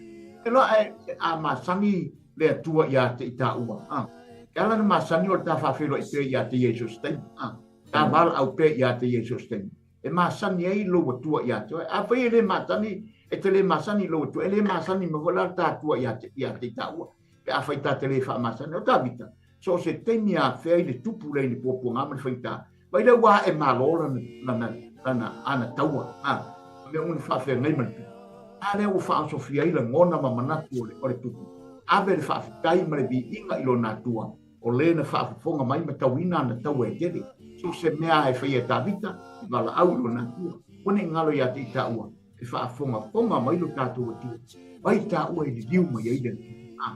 e loa e, a masani le Atua ia te i taua, a, e ala na masani o le ta faafeiloai pea ia te ia i so o se taimi, a, ta valaau pea ia te ia i so o se taimi. E masani ai lou Atua ia te oe. Afai e le masani, e te le masani i lou Atua, e le masani mai foi la le ta Atua ia te, ia te i taua. Pe afai ta te le faamasani. O Tavita, so o se taimi a fea i le tupu lea i le puapuaga ma le faigata, vaai lea ua ae malo lana, lana, lana, ana taua, a, mea uma na faafeagai ma le tupu. A lea ua faaosofia ai lagona ma manatu o le, o le tupu. Ave le faafetai ma le viiga i lona Atua, o le na faafofoga mai ma tauina ana taua e tele. So o se mea e faia e Tavita, e valaau i lona Atua. Aua ne i galo ia te i taua, e faafogafoga mai lo tatou Atua. Ai taua i liliu mai ai le Atua.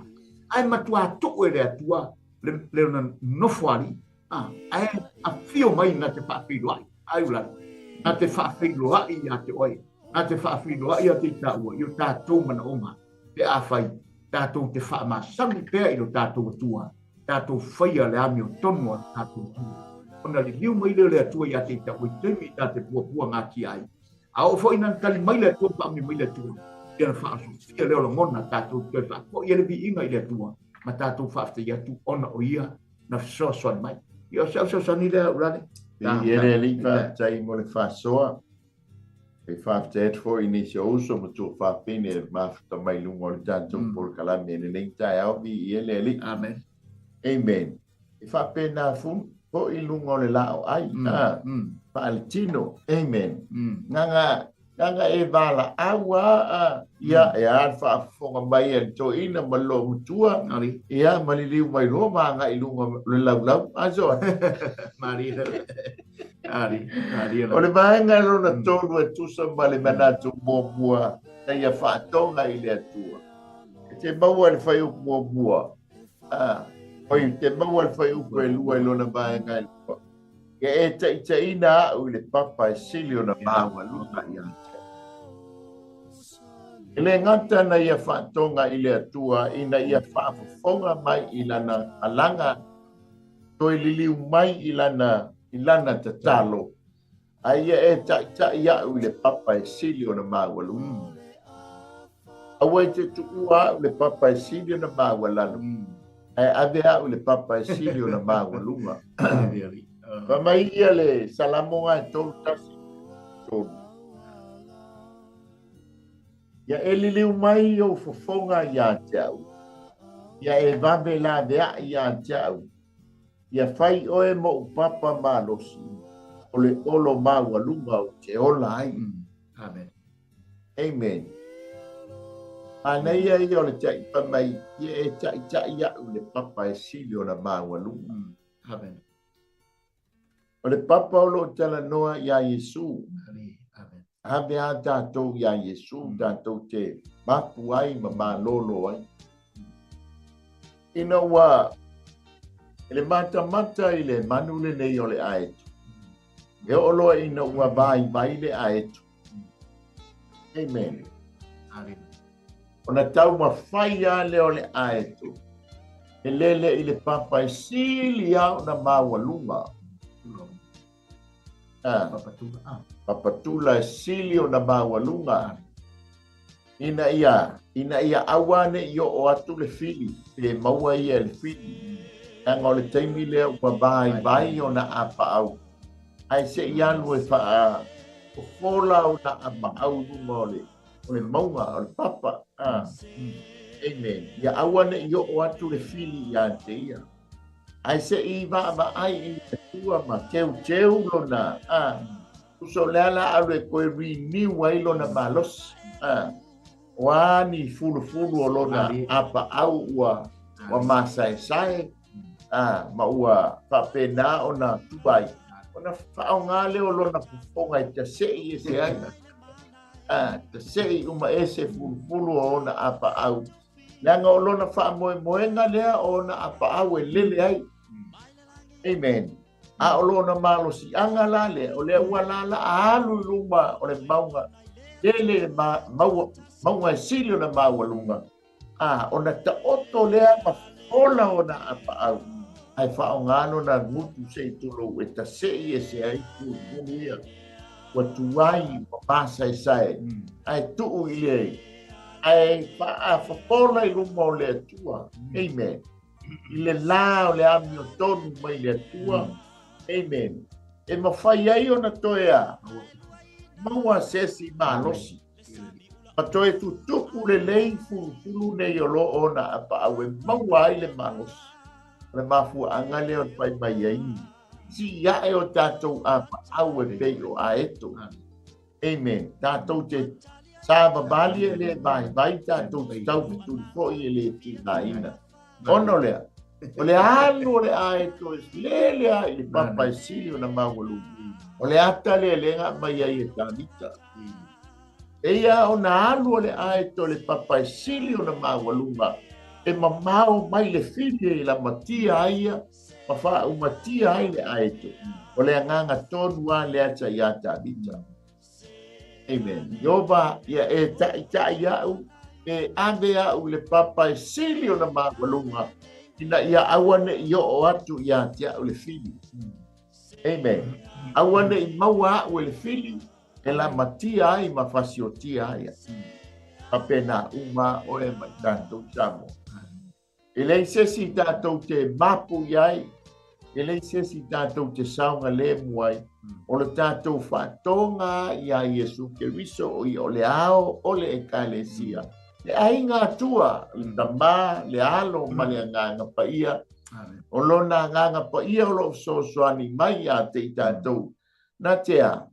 Ae matuā tuu e le Atua le ona nofo alii. Ae afio mai na te faafeiloai. Ai ulalo. Na te faafeiloai ia te oe. Na te faafeiloai ia te i taua i o tatou manaoga. Pe afai tatou te faamasani pea i lo tatou Atua, tatou faia le amiotonu a lo tatou Atua. Ona liliu mai lea o le Atua ia te i taua i taimi i ta te puapua gatia ai. A oo foi ina tali mai le Atua ma faaumi mai le Atua, ia ona faaosofia lea o lagona, tatou toe faafoi ai le viiga i le Atua ma tatou faafetai atu ona o Ia na fesoasoani mai. Ia o se fesoasoani lea Ulale. E le alii faafetai mo le faasoa. E faafetai atu foi i nisi o uso ma tuafafine e mafuta mai i luga o le tatou polokalame i lenei taeao, viia le Alii. Amen. Amen. E faapena foi i luga o le laoai, faaletino. Amen. Gaga gaga e valaau a ia e a le faafofoga mai a le toeaina ma le loomatua, ia ma liliu mai loa ma agai i luga o le laulau. Aso. Malie. Ali, ali. O le vaega lona tolu e tusa ma le manatu muamua na ia faatoga i le Atua. E te maua i le fuaiupu muamua. Oi, te maua le fuaiupu e lua i lona vaega e lua. Ia e taitaiina au i le papa e sili ona maualuga ia te au. E le gata na ia faatoga i le Atua ina ia faafofoga mai i lana alaga, toe liliu mai i lana, i lana tatalo, a ia e taitai au i le papa e sili ona maualuga. Aua e te tuua au i le papa e sili ona maualalo, ae ave au i le papa e sili ona maualuga. Fai mai ia le Salamoga e 31:3. Ia e liliu mai ou fofoga ia te au, ia e vave laveai ia te au, ia fai oe moʻu papa malosi, o le olo maualuga ou te ola ai. Amen. Amen. Manaia ia o le taipa mai, ia e taitai au i le papa e sili ona maualuga. Amen. O le papa o loo talanoa iā Iesu. Amen. Ave a tatou iā Iesu, tatou te mapu ai ma malolo ai. Ina ua e le matamata i le manu lenei o le aeto, e oo loa ina ua vaivai le aeto. Amen. Amen. Ona taumafai lava lea o le aeto e lele i le papa e sili lava ona maualuga. Papatula e sili ona maualuga. Ina ia, ina ia aua ne i oo atu le fili, pe maua ia e le fili. Leaga o le taimi lea ua vaivai ona apaau, ae se i alu e faafofola ona apaau i luga o le o le mauga, o le papa. Amen. Ia aua ne i oo atu le fili ia te ia. Ae se i vaavaai i le Atua ma teuteu lona, tusa o le a la alu e toe renew ai lona malosi. O a ni fulufulu o lona apaau ua ua masaesae, ma ua faapena ona tuai, ona faaaoga lea o lona fofoga e tasei ese ai. Tasei uma ese fulufulu o ona apaau. Leaga o lona faamoemoega lea o ona apaau e lele ai. Amen. A o lona malosiaga la lea, o lea ua laalaa alu i luma o le mauga, lele ma, maua, mauga e sili ona maualuga, ona taoto lea ma fola ona apaau, ae faaaoga lona gutu se i tulou e tasei ese ai fulufulu ia. Ua tuai, ua masaesae, ae tuu i le, ae faafofola i luma o le Atua. Amen. I le la o le amiotonu mai le Atua. Amen. E mafai ai ona toe a maua se isi malosi ma toe tutupu lelei fulufulu nei o lo o ona apaau e maua ai le malosi. O le mafuaaga lea o le fai mai ai, sii ae o tatou apaau e pei o aeto. Amen. Tatou te savavali e le vaivai, tatou te taufetuli foi e le tigaina. Ona o lea, o le alu o le aeto e lele a i le papa e sili ona maualuga. O le ata lea lea na aumai ai e Tavita. Eia ona alu o le aeto i le papa e sili ona maualuga, e mamao mai le fili e lamatia ai ia ma faaumatia ai le aeto. O le agaga tonu lava lea sa iā Tavita. Amen. Ieova, ia e taʻitaʻi aʻu, e ave aʻu i le papa e sili ona maualuga, ina ia aua ne i oo atu iā te aʻu le fili. Amen. Aua ne i maua aʻu e le fili, e lamatia ai ma fasiotia ai. Faapena uma oe ma i tatou Samoa. E leai se isi tatou te mapu i ai, e leai se isi tatou te saogalemu ai, o le tatou faatoga iā Iesu Keriso o ia o le ao o le Ekalesia, le aiga Atua, le Tama, le Alo ma le Agaga Paia. O lona Agaga Paia o lo o fesoasoani mai iā te i tatou. Na te a?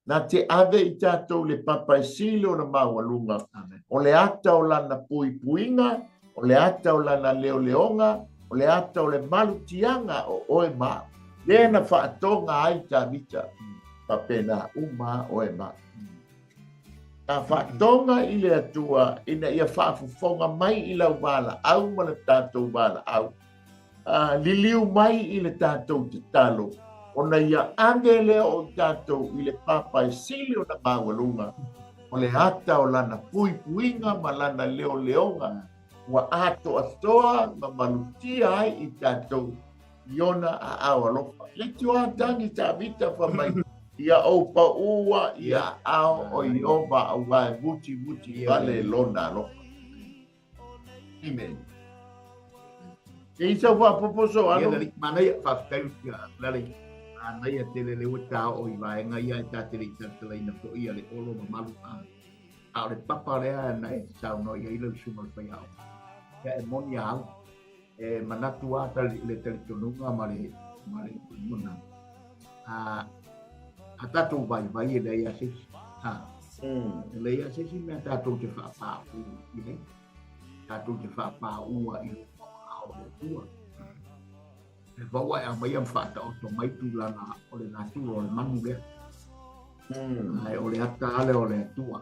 Na te ave i tatou le papa e sili ona maualuga, o le ata o lana puipuiga, o le ata o lana leoleoga, o le ata o le malutiaga o oe ma au. Lea na faatoga ai Tavita, faapena uma oe ma au. Na faatoga i le Atua ina ia faafofoga mai i lau valaau ma le tatou valaau, A liliu mai i le tatou tatalo, ona ia ave lea o i tatou i le papa e sili ona maualuga, o le ata o lana puipuiga ma lana leoleoga ua atoatoa ma malutia ai i tatou i ona aao alofa. Le tioa tagi Tavita fai mai, Ia ou paua i aao o Ieova auā e mutimuti vale lona alofa. Amen. E i sau faapopo so alo. Ia, manaia, faafetai ia lale. Manaia tele le ua tā o i vaega ia e tā tele i talatalaina foi ia le olo mamalu a. A o le papa lea na e saunoa i ai lau susuga o le faiaoga. Ia e moni a au. E manatu a tali, le talitonuga ma le, ma le mona. A, a tātou vaivai e leai a se isi. Ha. E leai a se isi mea tātou te whaapāu i ai. Tātou te whaapāua i ao le Atua. E vaua e aumai am whaataoto mai tūlanga o le natura o le manu lea. Ai o le ata ale o le Atua.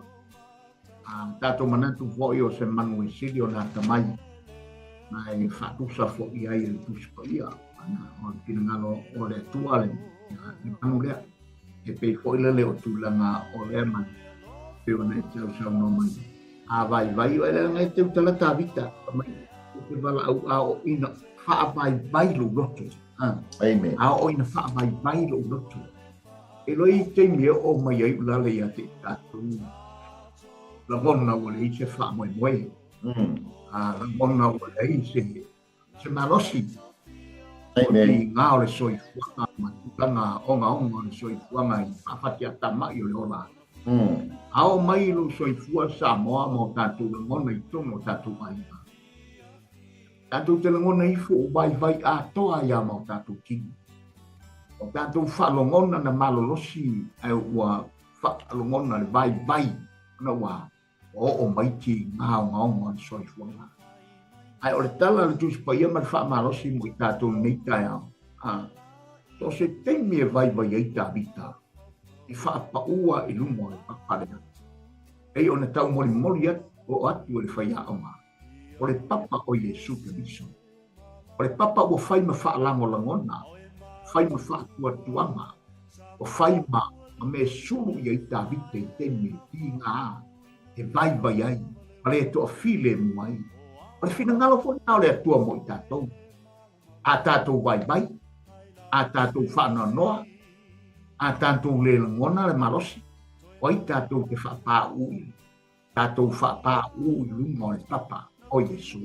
A tatou manatu foi o se manu e sili ona atamai, ma e faatusa foi ai e le Tusi Paia, ana o le finagalo o le Atua le, le manu lea. E pei foi lele o tulaga o lea manu, pei ona e sausaunoa mai. A vaivai oe leaga e tautala Tavita, fai mai, ou te valaau a oo ina faavaivai lou loto. Amen. A oo ina faavaivai lou loto. E loa i taimi e oo mai ai ulale ia te i tatou, lagona ua leai se faamoemoe. A lagona ua leai se, se malosi. Amen. O tiga o le soifuaga ma tulaga ogaoga o le soifuaga i faafatiatamai o le ola. A oo mai lou soifua Samoa ma o tatou lagona i totonu o tatou aiga, Tatou te lagona ifo o vaivai atoa ai ma o tatou tino. O tatou faalogona na malolosi ae ua faalogona le vaivai ona ua oo mai tiga ogaoga o le soifuaga. Ae o le tala a le Tusi Paia ma le faamalosi mo i tatou i lenei taeao, a, so o se taimi e vaivai ai Tavita e faapaua i luma o le papa lea, pei ona taumolimoli atu, oo atu e le faiaoga. O le papa o Iesu Keriso. O le papa ua fai ma faalagolagona, fai ma faatuatuaga, ua fai ma ma mea sulu i ai Tavita i taimi e tiga e vaivai ai ma le toafilemu ai. O le finagalo foi lena o le Atua mo i tatou. A tatou vaivai, a tatou faanoanoa, a tatou le lagona le malosi, o ai tatou te faapauu i ai? Tatou faapauu i luma o le papa o Iesu.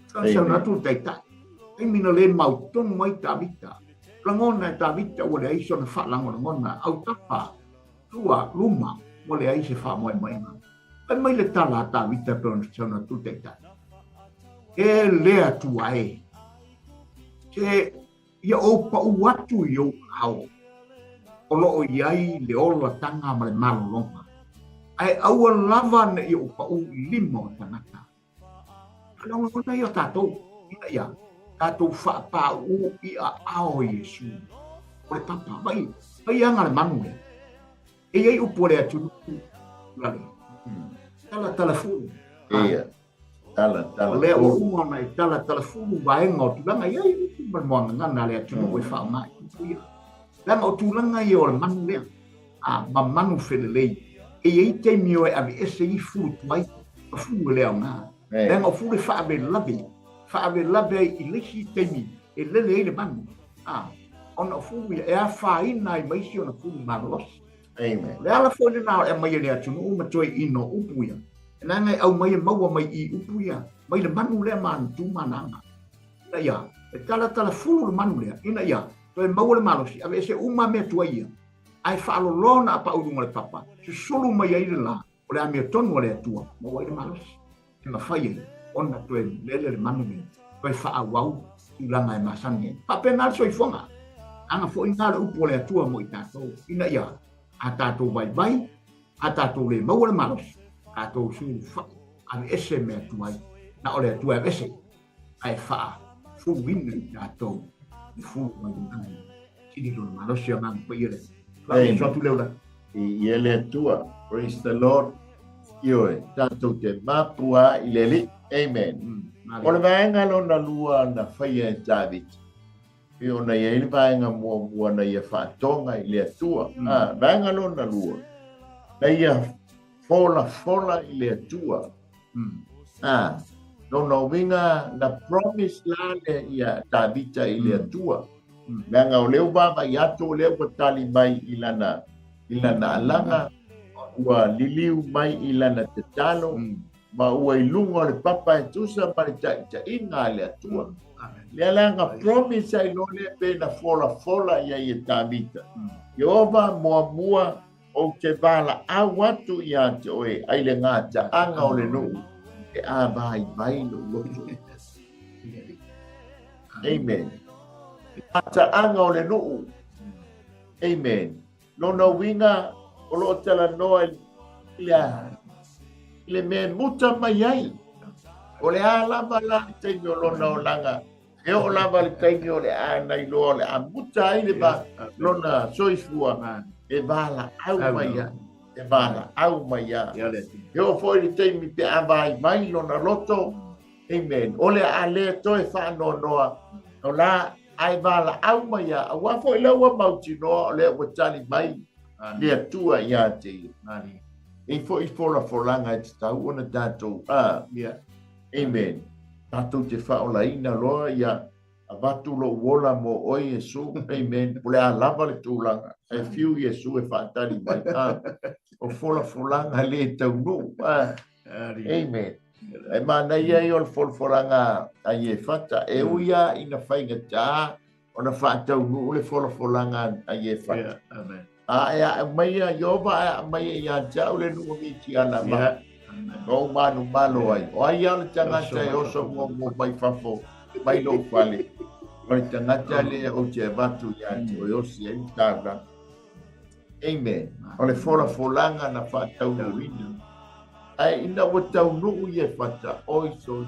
Sausau atu le Taitai. Taimi na le mautonu ai Tavita. Lagona e Tavita ua leai sona faalagolagona, autafa, tua, luma, ua leai se faamoemoega. Fai mai le tala a Tavita pei ona sausau atu le Taitai. E le Atua e, se Ia ou pau atu i ou aao o lo o i ai le olataga ma le malologa, ae aua lava ne i ou pau i lima o tagata. Faalagolagona ia o tatou, ina ia tatou faapauu i aao o Iesu, o le papa. Vai, vai aga le manu lea. E i ai upu a le atunuu, lale. Talatala fulu. Ia. Talatala O lea ua uma ona e talatala fulu vaega o tulaga i ai upu ma le muagagana a le atunuu e faaaoga i upu ia. Leaga o tulaga ia o le manu lea, a, ma manu felelei. E i ai taimi o e aveese i fulu tuai ma fulu e le aoga. Leaga o fulu e faalavelave, faalavelave ai i le isi taimi e lele ai le manu. A, ona o fulu ia e afaina ai ma isi ona fulu malolosi. Amen. O le ala foi lena o le aumai e le atunuu ma toe ino upu ia. E leaga e aumai e maua mai i upu ia, mai le manu lea ma ana tu ma ana aga. Ina ia, e talatala fulu le manu lea, ina ia, toe maua le malosi, aveese uma mea tuai ia, ae faaloloa ona apau i luga o le papa, susulu mai ai le la, o le amiotonu a le Atua, maua ai le malosi. E mafai ai ona toe lele le manu lea, toe faaauau tulaga e masani ai. Faapena le soifuaga. Aga foi na le upu o le Atua mo i tatou, ina ia a tatou vaivai, a tatou le maua le malosi, tatou sulufai, aveese mea tuai, na o le Atua e aveese, ae faafuluina i tatou le fulu mai le lagi. Sili lona malosi o Agaga Paia le Amen. Atu leo la. I e le Atua. Praise the Lord. Ioe, tatou te mapua i le Alii. Amen. O le vaega lona lua na faia e Tavita, pei ona i ai le vaega muamua na ia faatoga i le Atua. A, vaega lona lua, na ia folafola i le Atua. A, lona uiga na promise la le ia Tavita i le Atua. Leaga o lea ua vaavaai atu o lea ua tali mai i lana i lana alaga, ua liliu mai i lana tatalo, ma ua i luga o le papa e tusa ma le taitaiga a le Atua. Lea la na promise ai loa lea pe na folafola i ai e Tavita. Ieova muamua ou te valaau atu iā te oe ai le gataaga o le nuu e avaivai lou loto. Amen. Gataaga o le nuu. Amen. Lona uiga o loo talanoa i le i le mea e muta mai ai. O le a lava la le taimi o lona olaga, e oo lava le taimi o le a na iloa o le a muta ai le va, lona soifua, e valaau mai ai, e valaau mai ai. E oo foi le taimi pe a vaivai lona loto, amen, o le a le toe faanoanoa, o la ae valaau mai ai, aua foi la ua mautinoa o lea ua tali mai le Atua iā te ia. E foi folafolaga e tatau ona tatou, a, amen, tatou te faaolaina loa ia avatu lou ola mo oe Iesu, amen, o le a lava le tulaga, ae fiu Iesu e faatali mai, a, o folafolaga le taunuu, a, amen. E manaia ia o le folafolaga a Iefata, e ui lava ina faigata ona faataunuu le folafolaga a Iefata. A e aumaia Ieova ae aumaia ia te au le nuu o Mitiana ma ou manumalo ai. O ai lava le tagata e oso muamua mai fafo mai lou fale, o le tagata lea ou te avatu ia te oe osi ai le taulaga. Amen. O le folafolaga na faataunuuina. Ae ina ua taunuu Iefata, oi soli.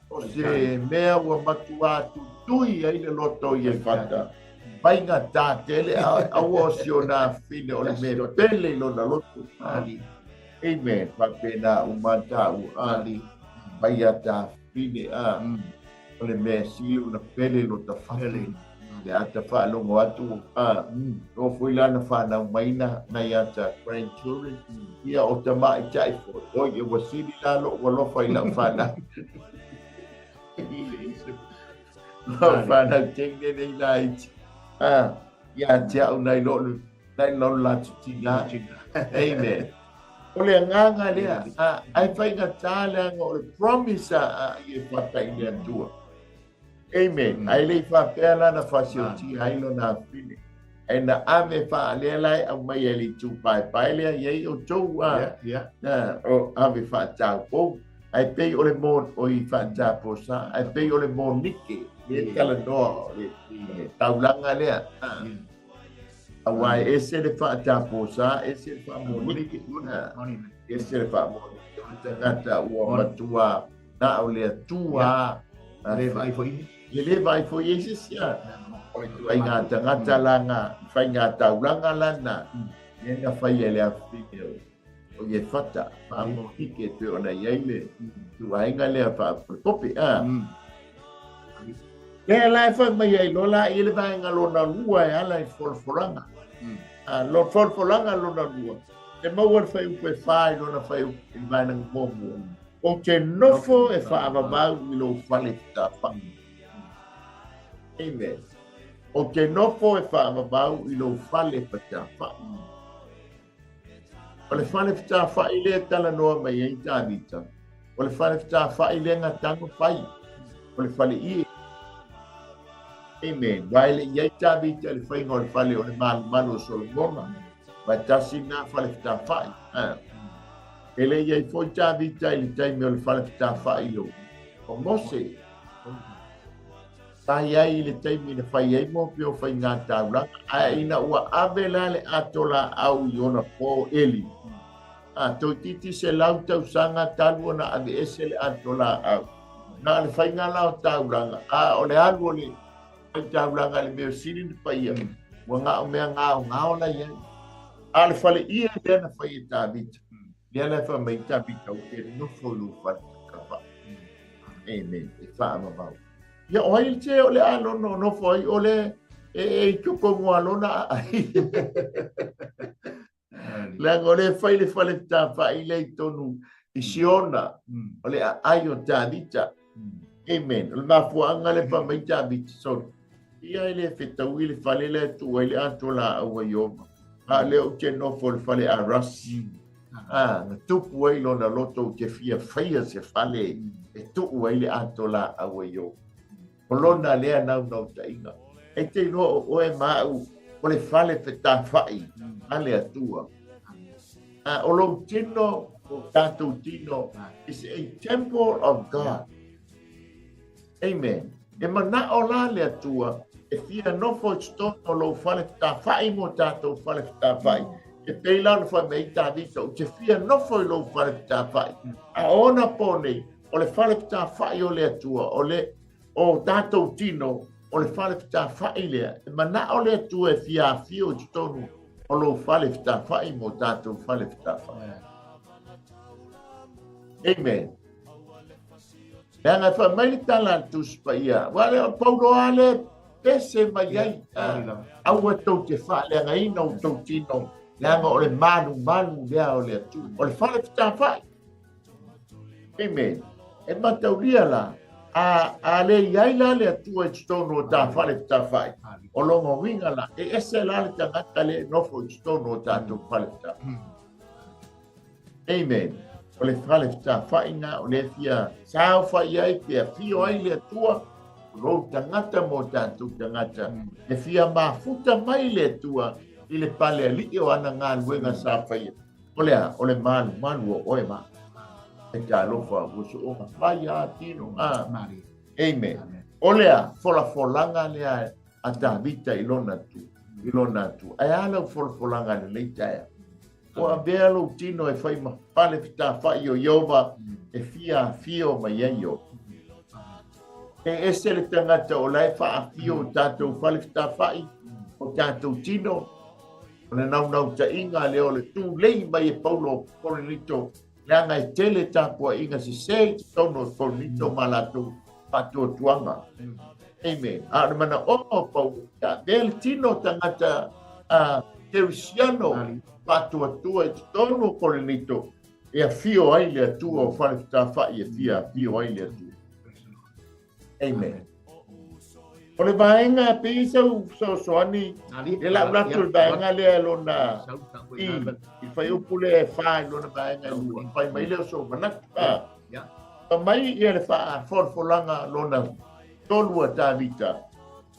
O se mea ua matuā tuitui ai le loto o Iefata, faigata tele, a aua o si ona afafine o le mea pele i lona loto. Amen. Faapena uma taua, a mai a ta afafine, a o le mea sili ona pele lota fatu. Le ata faalogo atu, a o foi la na fanau mai na nai ata grandchildren, ia o tamaitai foi, oi e ua sili la lou alofa i lau fanau. Lau fanau teine nei laiti. A, ia te au nai lo nai lo la tutina. Amen. O le agaga lea, a, ai faigata leaga o le promise a Iefata i le Atua. Amen. Ae le i faapea la na faasiotia ai lona afine. Ae na ave faalea la e aumai ai le itu paepae lea i ai outou a o ave faataupou. Ae pei o le mo o i faataposa, ae pei o le monike le talanoa o le taulaga lea. Aua e ese le faataposa, ese le faamonike. Ese le faamonike o le tagata ua matua na o le Atua. Le vaai foi. E le vaai foi i se isi a. O le ituaiga tagata la na, faiga taulaga la na, lea na fai e le afafine O Iefata, faamohike e pei ona i ai le ituaiga lea faapolepope. A. Lea la e fai mai ai loa la i le vaega lona lua e ala i folafolaga. A, lo folafolaga lona lua, e maua le fuaiupu e 4 i lona fuaiupu i le vaega muamua. Ou te nofo e faavavau i lou fale fetafai. Amen. Ou te nofo e faavavau i lou fale fetafai. O le fale fetafai lea e talanoa mai ai Tavita, o le fale fetafai lea na tago fai, o le fale ie. Amen. Wa e le i ai Tavita i le faiga o le fale o le malumalu o Solomona, ma e tasi lena fale fetafai. E le i ai foi Tavita i le taimi o le fale fetafai o Mose. Sa i ai i le taimi na fai ai mo pea o faiga taulaga, ae ina ua ave la le ato laau i ona po eli, a toeitiiti 100 tausaga talu ona aveese le ato laau, na o le faiga la o taulaga, a o le alu o le fai taulaga i le mea sili na faia, ua na o mea gaogao la i ai. A o le fale ie lea na fai e Tavita, lea la e fai mai Tavita, ou te nofo i lou fale takafa. Amen. E faavavau. Ia, o ai le te o le a lono nofo ai, o le e e i totonu a lona aai. Leaga o le fai le fale fetafai lea i totonu i Siona, o le aai o Tavita. Amen. O le mafuaaga le fai mai Tavita, sorry. Ia e le fetaui le fale lea e tuu ai le atoa laau a Ieova. A lea ou te nofo i le fale a Rasi. A, na tupu ai lona loto ou te fia faia se fale e tuu ai le atoa laau a Ieova. O lona lea naunautaiga. E te iloa o oe ma au o le fale fetafai a le Atua. A, o lou tino, o tatou tino, is a temple of God. Amen. E manao la le Atua e fia nofo i totonu o lou fale fetafai mo tatou fale fetafai. E pei la ona fai mai ai Tavita, ou te fia nofo i lou fale fetafai. A o ona po nei, o le fale fetafai o le Atua, o le o tatou tino, o le fale fetafai lea. E manao le Atua e fia afio i totonu o lou fale fetafai mo tatou fale fetafai. Amen. Leaga e fai mai le tala a le Tusi Paia, aua le o Paulo lava lea e pese mai ai, aua tou te faaleagaina outou tino, leaga o le malumalu lea o le Atua, o le fale fetafai. Amen. E mataulia la, a le i ai la le Atua i totonu o ta fale fetafai, o lona uiga la, e ese la le tagata lea e nofo i totonu o tatou fale fetafai. Amen. O le fale fetafaiga o lea fia saofai ai pe afio ai le Atua, o lou tagata mo tatou tagata. E fia mafuta mai le Atua i le pale alii o ana galuega sa faia. O le a? O le malumalu o oe ma. E talofa ua sooga fai a tino. Ah. Amen. O le a? Folafolaga lea a Tavita i lona tu. I lona tu. Ae a lau folafolaga lelei taeao? Ua avea lou tino e fai ma fale fetafai o Ieova e fia afio mai ai oe. E ese le tagata o la e faafio o tatou fale fetafai, o tatou tino, o le naunautaiga lea o le tulei mai e Paulo o Korinito, leaga e tele tapuaiga sese i totonu o Korinito ma latou faatuatuaga. Amen. A o le manaoga o Paulo, ia avea le tino o tagata Kerisiano faatuatua i totonu o Korinito e afio ai le Atua o fale fetafai e fia afio ai le Atua. Amen. O le vaega e pei sau fesoasoani le lau atu le vaega lea lona i fuaiupu lea e 4 i lona vaega e 2. Fai mai lea o sou manatu. Fai mai ia le faafolafolaga lona tolu a Tavita,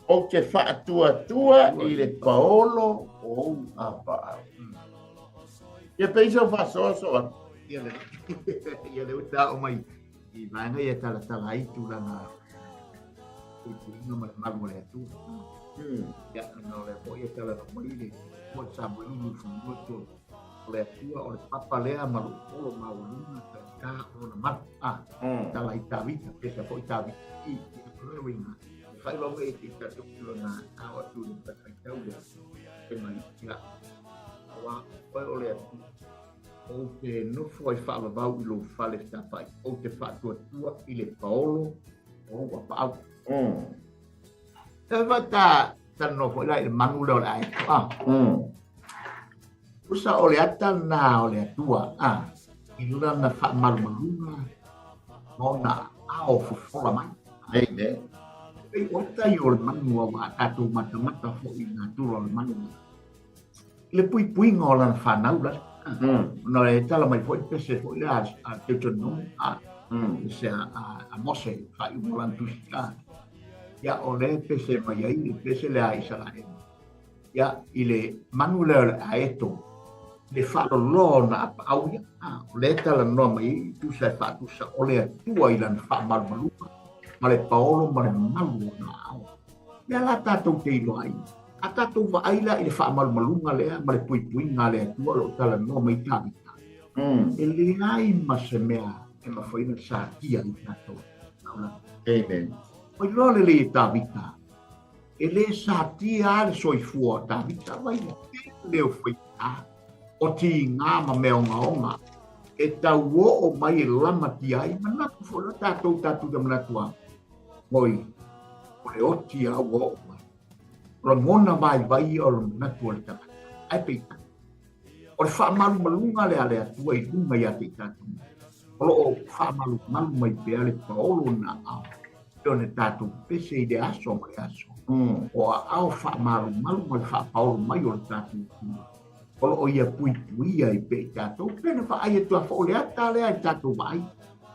ou te faatuatua i le paolo o ou apaau. Ia pei sau faasoasoa atu. Ia le uta o mai i vaega ia talatala ai tulaga puipuiga ma le malu o le Atua. Ia, ona o lea foi e talanoa mai le mo Samuelu 23, o le Atua o le papa lea ma lou polo maualuga taugata o lona malu. A, tala i Tavita, pesa foi Tavita i o le uiga, e fai vave i te tatou tulaga ao atu i le faitau lea, fai mai, ia, aua oe o le Atua. Ou te nofo ai faavavau i lou fale fetapa'i, ou te faatuatua i le paolo o lou apaau. E vai ta talanoa foi la i le manu lea o le aeto, a. Tusa o le ata lena o le Atua, a, i lana faamalumaluga ma ona ao fofola mai. Amen. E pei o ata ia o le manu aua a tatou matamata foi i natura o le manu. I le puipuiga o lana fanau lale. Ona e tala mai foi le pese foi lea a Deuteronomy, a, pese a Mose, faaiuga o lana tusi, a. Ia, o lea e pese mai ai le pese lea a Isaraelu. Ia, i le manu lea o le aeto, le faaloloa o na apaau ia, a, o lea e talanoa mai ai, tusa e faatusa o le Atua i lana faamalumaluga, ma le paolo ma le malu o na ao. Mea la tatou te iloa ai, a tatou vaai la i le faamalumaluga lea ma le puipuiga a le Atua o lo o talanoa mai Tavita, e leai ma se mea e mafai ona satia i tatou. Amen. Ua iloa lelei e Tavita, e le satia lava le soifua o Tavita, vai le tele o faigā, o tiga ma mea ogaoga e tauoo mai e lamatia ai. Manatu foi la tatou, tatou te manatu lava, oi, o le oti lava ua oo mai. O lagona vaivai ia o le manatu o le tagata. Ae peitai, o le faamalumaluga lea a le Atua i luga ia te i tatou, o lo o faamalumalu mai pea le paolo o nā ao, e ona tatou pese i le aso ma le aso. O aao faamalumalu ma le faapaolo mai o le tatou Atua, o lo o ia puipuia ai pea i tatou, pe na vaai atu lava foi, o le ata lea i le tatou vaai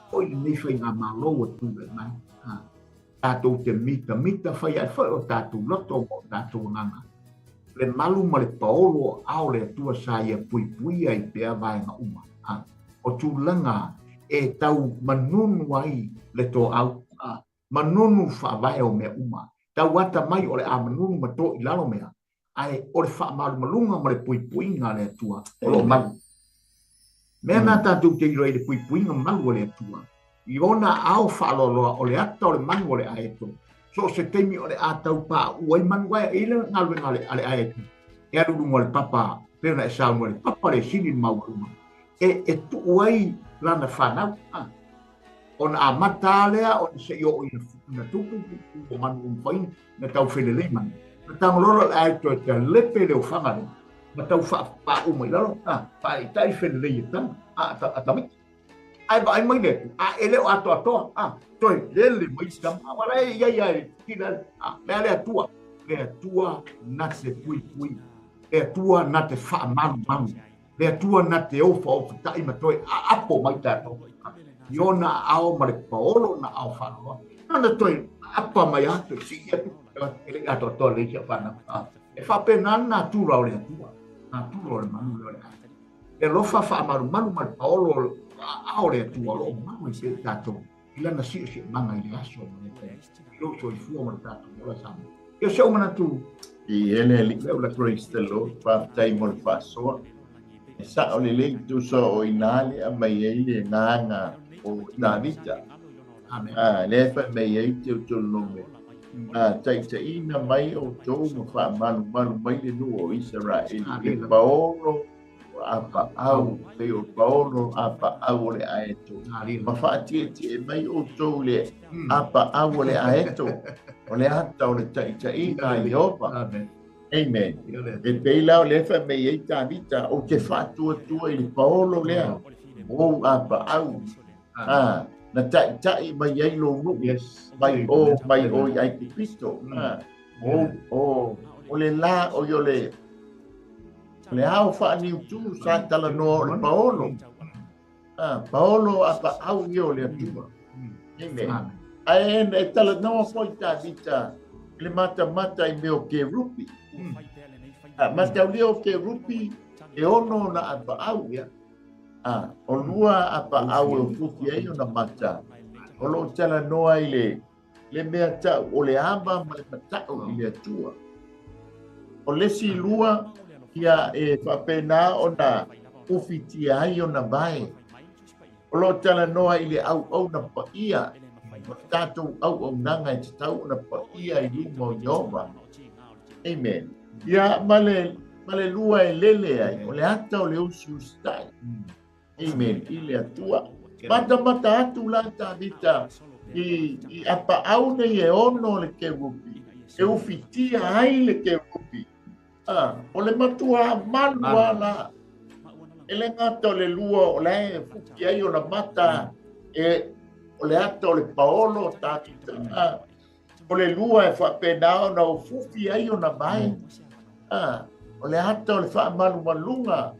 foi i lenei faigamalo ua tulai mai. Tatou te mitamita fai ae foi o tatou loto ma o tatou agaga. Le malu ma le paolo o aao o le Atua sa ia puipuia ai pea vaega uma. A, o tulaga e tau manunu ai le toau, a, manunu faavae o mea uma. Tau ata mai o le a manunu ma to i lalo mea, ae o le faamalumaluga ma le puipuiga a le Atua o lo o malu. Mea na tatou te iloa i le puipuiga malu a le Atua, i ona ao faaloaloa o le ata o le manu o le aeto, so o se taimi o le a tau pauu ai manu ae i le galuega a le aeto, e alu i luga o le papa, pei ona e saunoa i le papa le sili le maualuga, e tuu ai lana fanau. Ona amata lava lea ona se i oo ina tupu puupuu o manu ua mafai na tau felelei manu. Na tagololo le aeto e talepe le ofaga lea, ma tau faapauu mai lalo, a, faaitai felelei e tama, a, a tamaiti. Ae vaai mai le atu, a e le o atoatoa, a, toe lele mai si tama, a, wala e iai a e kila, a, mea le Atua, le Atua na te puipui, le Atua na te faamalumalu, Le Atua na te ofaofatai ma toe aapo mai tatou i ona aao ma le paolo o na aao faaloa. Na toe apa mai a toe sii atu e le i atoatoa lelei si au fanau. E faapena le natura o le Atua, natura o le manu lea o le aiga. Le alofa faamalumalu ma le paolo o aao o le Atua o lo o malu ai pea i tatou i lana siosiomaga i le aso ma le taimi, i lou soifua ma le tatou ola Samoa. Ia o si ou manatu. I ele alii, praise the Lord, faafetai mo le faasoa. E sao lelei tusa o i ina le aumai ai le agaga o Tavita. Amen. A, lea e fai mai ai Teutonomi, a taitaiina mai outou ma faamalumalu mai le nuu o Isaraeli i le paolo o apaau, pei o paolo apaau o le aeto, ma faatietie mai outou i le apaau o le aeto, o le ata o le taitaiga a Ieova. Amen. E pei la o lea e fai mai ai Tavita, ou te faatuatua i le paolo lea, o ou apaau, a, na taitai mai ai lou nuu, mai o, mai o i Aikupito. A, o, o, o le la, o i o le, Le ao faaniutu sa talanoa o le paolo. Ah, paolo a paau ia o le Atua. Amen. Ae e talanoa foi Tavita i le matamata i mea o kerupi. Ah, mataulia o kerupi e ono ona apaau. Ah, o lua apaau e ufufi ai ona mata. O lo o talanoa i le le mea tau o le ava ma le mata'u i le Atua. O le isi lua, ia e faapena ona ufitia ai ona vae. O lo o talanoa i le auauna paia, o le tatou auaunaga e tatau ona paia i luma o Ieova. Amen. Ia, ma le, ma le lua e lele ai, o le ata o le usiusitai. Amen. I le Atua. Matamata atu la Tavita i apaau nei e ono le kerupi. E ufitia ai le kerupi. O le matua malu ala. E le gata o le lua o la e fuki ai o la mata e o le ata o le paolo o Tavita. O le lua e whapena ona o fufi ai o na mai. O le ata o le whaamalumaluga.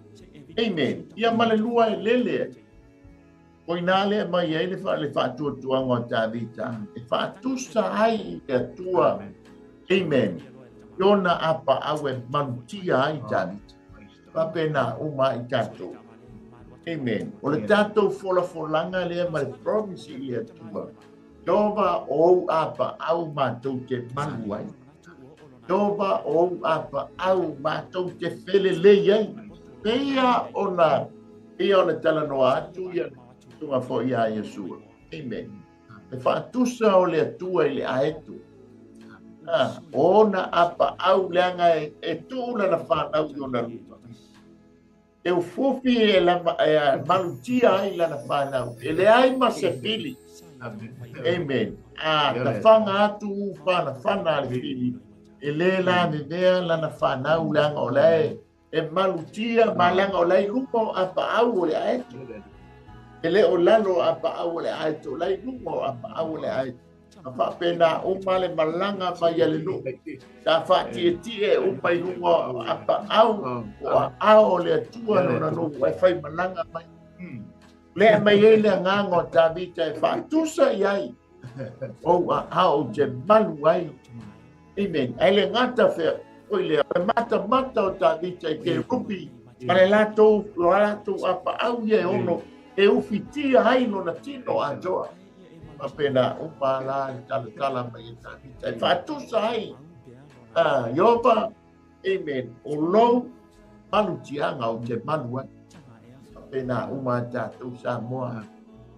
Amen. Ia ma le lua e lele. O ina le mai ai le whaatuatuanga o Tavita. E whaatusa ai i le Atua. Amen. Iona apa au e manutia ai Tavita. Whapena uma i tātou. Amen. O le tātou folafolanga lea ma le promise i le Atua. Tova ou apa au mātou te malu ai. Tova ou apa au mātou te felelei ai. Peia ona, peia o le talanoa atu ia tunga fo ia Iesua. Amen. E whaatusa o le Atua i le aetu. Ona apa au leanga e tuula na whanau i ona luma. E ufufi e malutia ai lana whanau. E le ai ma se pili. Amen. Ta whanga atu whana whana le pili. E le la me mea lana whanau leanga o lae. E malutia ma leanga o lae luma o apa au o le aetu. E le o lalo apa au o le aetu. O lae luma o apa au o le aetu. A whapena uma le malanga mai a le nuu. Sa whaatie uma i lunga o apa au. O a o le Atua nona nuu e whai malanga mai. Lea mai e le nganga o Tavita e whaatusa i ai. O a ao te malu ai. Amen. Ai le ngata whea. Oi lea. E mata mata o Tavita i te rupi. Ma le latou, lo latou apa au ia e ono. E ufitia ai nona tino atoa. Mapena uma la le talatala mai e Tavita. E whaatusa ai. Iopa. Amen. O lou malutianga o te malu ai. Mapena uma tātou Samoa.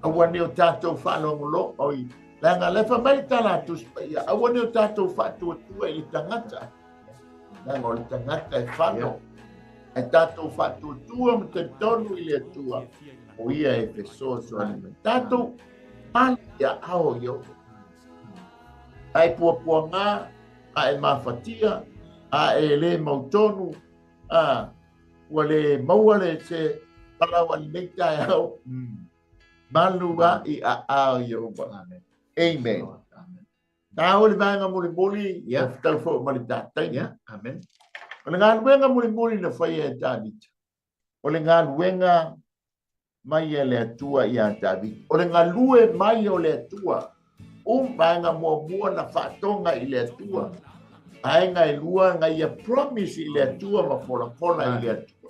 Aua ne o tātou whaalongolo. Oi. Langa lefa mai tala tuspa ia. Aua ne o tātou whaatuatua i le tangata. Langa o le tangata e whano. E tātou whaatuatua ma te tonu i le Atua. O ia e fesoasoani mai. Tātou pali ia ao i o. Ai puapua ngā, a e mawhatia, a e le mautonu, a ua le maua le se palau ali nei tae ao. Malu a i a ao i o. Amen. Tā o le vaenga mulimuli, o whtau fo ma le tātai. Amen. O le ngā mulimuli na whai e Tavita. O le ngā luenga mai e le Atua i a Tavita. O le ngā lue mai o le Atua. Vaenga muamua na whaatonga i le Atua. Aenga e lua ngai ia promise i le Atua ma folafola i le Atua.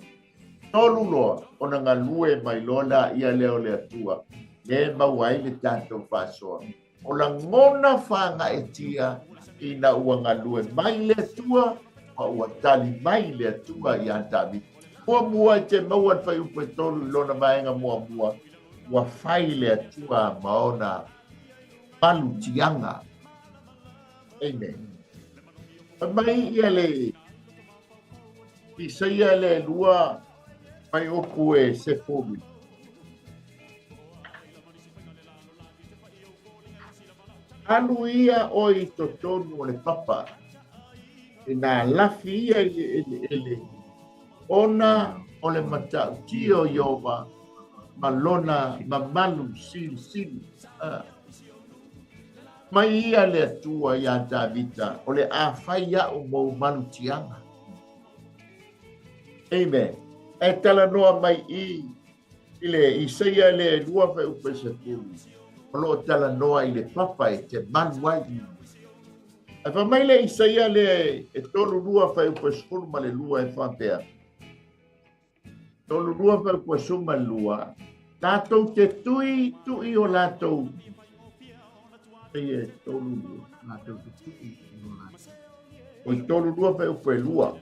Tolu loa, ona ngā lue mai lola ia leo le Atua. Le mau ai le tātou whasoa. O la ngona whanga e tia ina ua ngā lue mai le Atua, ma ua tali mai le Atua i a Tavita. Mua mua i te maua whai upe tolu i lona vaenga mua mua, ua whai le Atua maona malutianga. Amen. Mai ia le Isaia le lua mai oku e sefulu. Alu ia o i totonu o le papa. E nā lafi ia i le ele. Ona o le matautia o Iova ma lona mamalu silisili. Mai ia le Atua ia Tavita o le a whai au mou malutianga. Amen. E talanoa mai i le Isaia le lua whai upe se pulu. O loo talanoa i le papa e te malu ai. E wha mai le Isaia le e tolu lua whai upe sefulu ma le lua e whapea. Tolu lua whai upe sefulu ma le lua. Tātou te tui tui o lātou. E tolu lua. Tātou te tui o lātou. O tolu lua whai upe lua.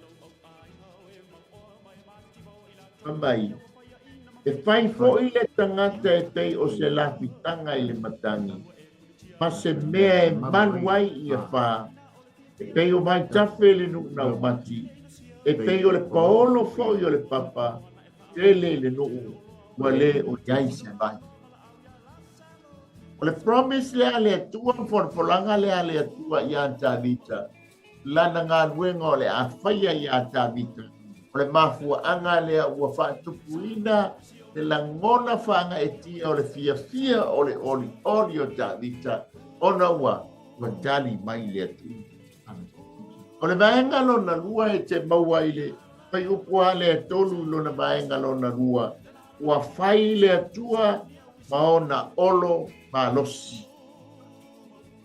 Mai. E whai fo i le tangata e tei o se lafitanga i le matangi. Ma se mea e malu ai i a wha. E pei o mai tafe le nuu nau mati. E pei o le paolo fo i o le papa. Tele le nuu. Ua lē o i ai se vai. O le promise lea a le Atua, ma folafolaga lea a le Atua iā Tavita, lana galuega o le a faia iā Tavita, o le mafuaaga lea ua faatupuina le lagona faagaeetia o le fiafia o le olioli o Tavita, ona ua ua tali mai le Atua. O le vaega lona lua e te maua i le fuaiupu a lea tolu i lona vaega lona lua, ua fai le Atua ma ona olo malosi.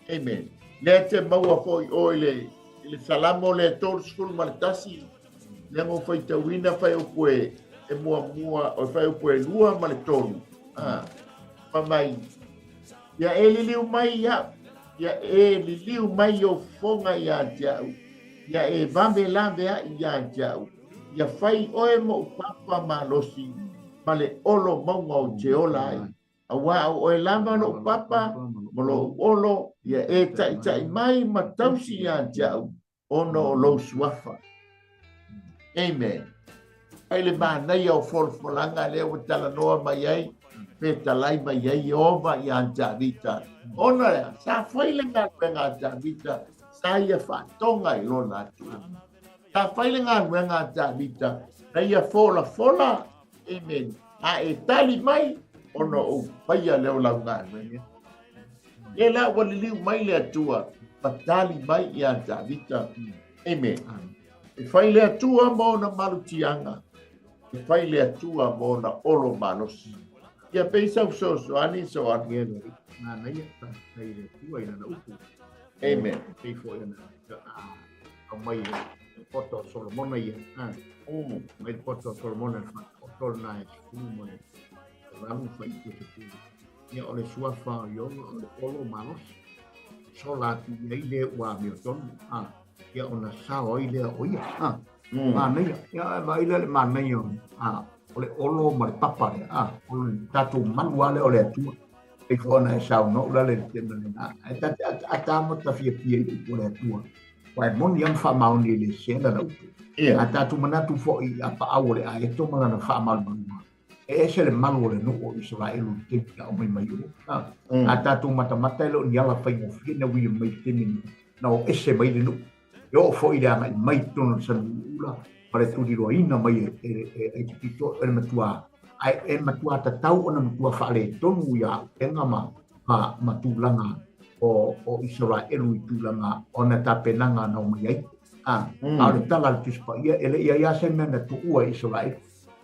Amen. Lea te maua foi o i le, i le Salamo lea 31, lea ngo faitauina fuaiupu e, e muamua, o fuaiupu e lua ma le tolu. Ah, fa mai, Ia e liliu mai ia'u, ia e liliu mai ou fofoga iā te a'u, ia e vave a'i iā te a'u, ia fai oe mo'u papa malosi ma le olo mauga ou te ola ai. Auā o oe lava lo'u papa ma lo'u olo, ia e ta'ita'i mai ma tausi iā te a'u, ona o lou suafa. Amen. Ai le manaia o folafolaga lea ua talanoa mai ai, fetalai mai ai Ieova iā Tavita. Ona lea, sa fai le galuega a Tavita, sa ia faatoga i lona Atua. Sa fai le galuega a Tavita, na ia folafola, amen, a e tali mai, ona ou faia lea o lau galuega. Lea la ua liliu mai le Atua ma tali mai iā Tavita. Amen. E fai le Atua ma ona malutiaga, e fai le Atua ma ona olo malosi. Ia pei sau fesoasoani Soani. Ia le manaia, faafetai i le Atua i lana upu. Amen. Pei foi ona aumai le poto o Solomona ia. Mai le poto o Solomona le faataoto lena e sefulu ma le valu fuaiupu e sefulu. Ia o le suafa o Ieova o le olo malosi. Sola atu i ai le ua amiotonu. A, ia ona sao ai lea o ia. A, manaia. Ia vaai lea le manaia a, o le olo ma le papa lea. A, o le tatou malu lava lea o le Atua. Pei foi ona e saunoa Ulalele i le taimi lena. Ae ta te ataata ma ta fiafia i le upu a le Atua. Aua e moni lava ma faamaoni e le sese lana upu. A tatou manatu foi i apaau o le aeto ma lana faamalumaluga, e ese le malu o le nuu o Isaraelu i le taimi na aumai mai o. A tatou matamata e le o ni ala faigofie na uia mai i le taimi na o ese mai le nuu. E oo foi i le agai mai i totonu o le sami ulaula ma le tuliloaina mai e Aikupito e le matua ae e matua tatau ona matua faaletonu ia auupega ma ma ma tulaga o o Isaraelu i tulaga ona tapenaga na omai ai. A, a o le tala a le Tusi Paia e le i ai lava se mea na tuua e Isaraelu.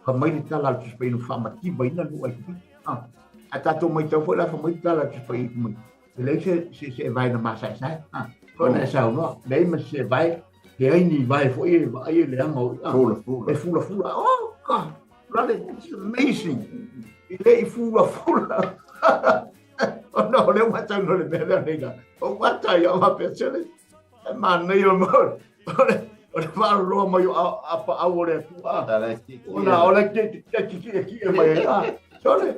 Fai mai le tala a le Tusi Paia na faamativaina le nuu Aikupito. A, a tatou maitau foi la fai mai le tala a le Tusi Paia mai e leai se se se vae na masaesae. A, foi na e saunoa, leai ma se vae, leai ni vae foi e vaai e leaga o ia. Fulafula. E fulafula. Oh, God, brother, it's amazing. I le i fulafula. Ona o lea ua saunoa le mea lea nei la. O ata ia o faapea sele. E manaia o mo. O le faaloloa mai o apaau o le Atua. Ona o le ke ke ke ke ke mai ai. Ah, sole.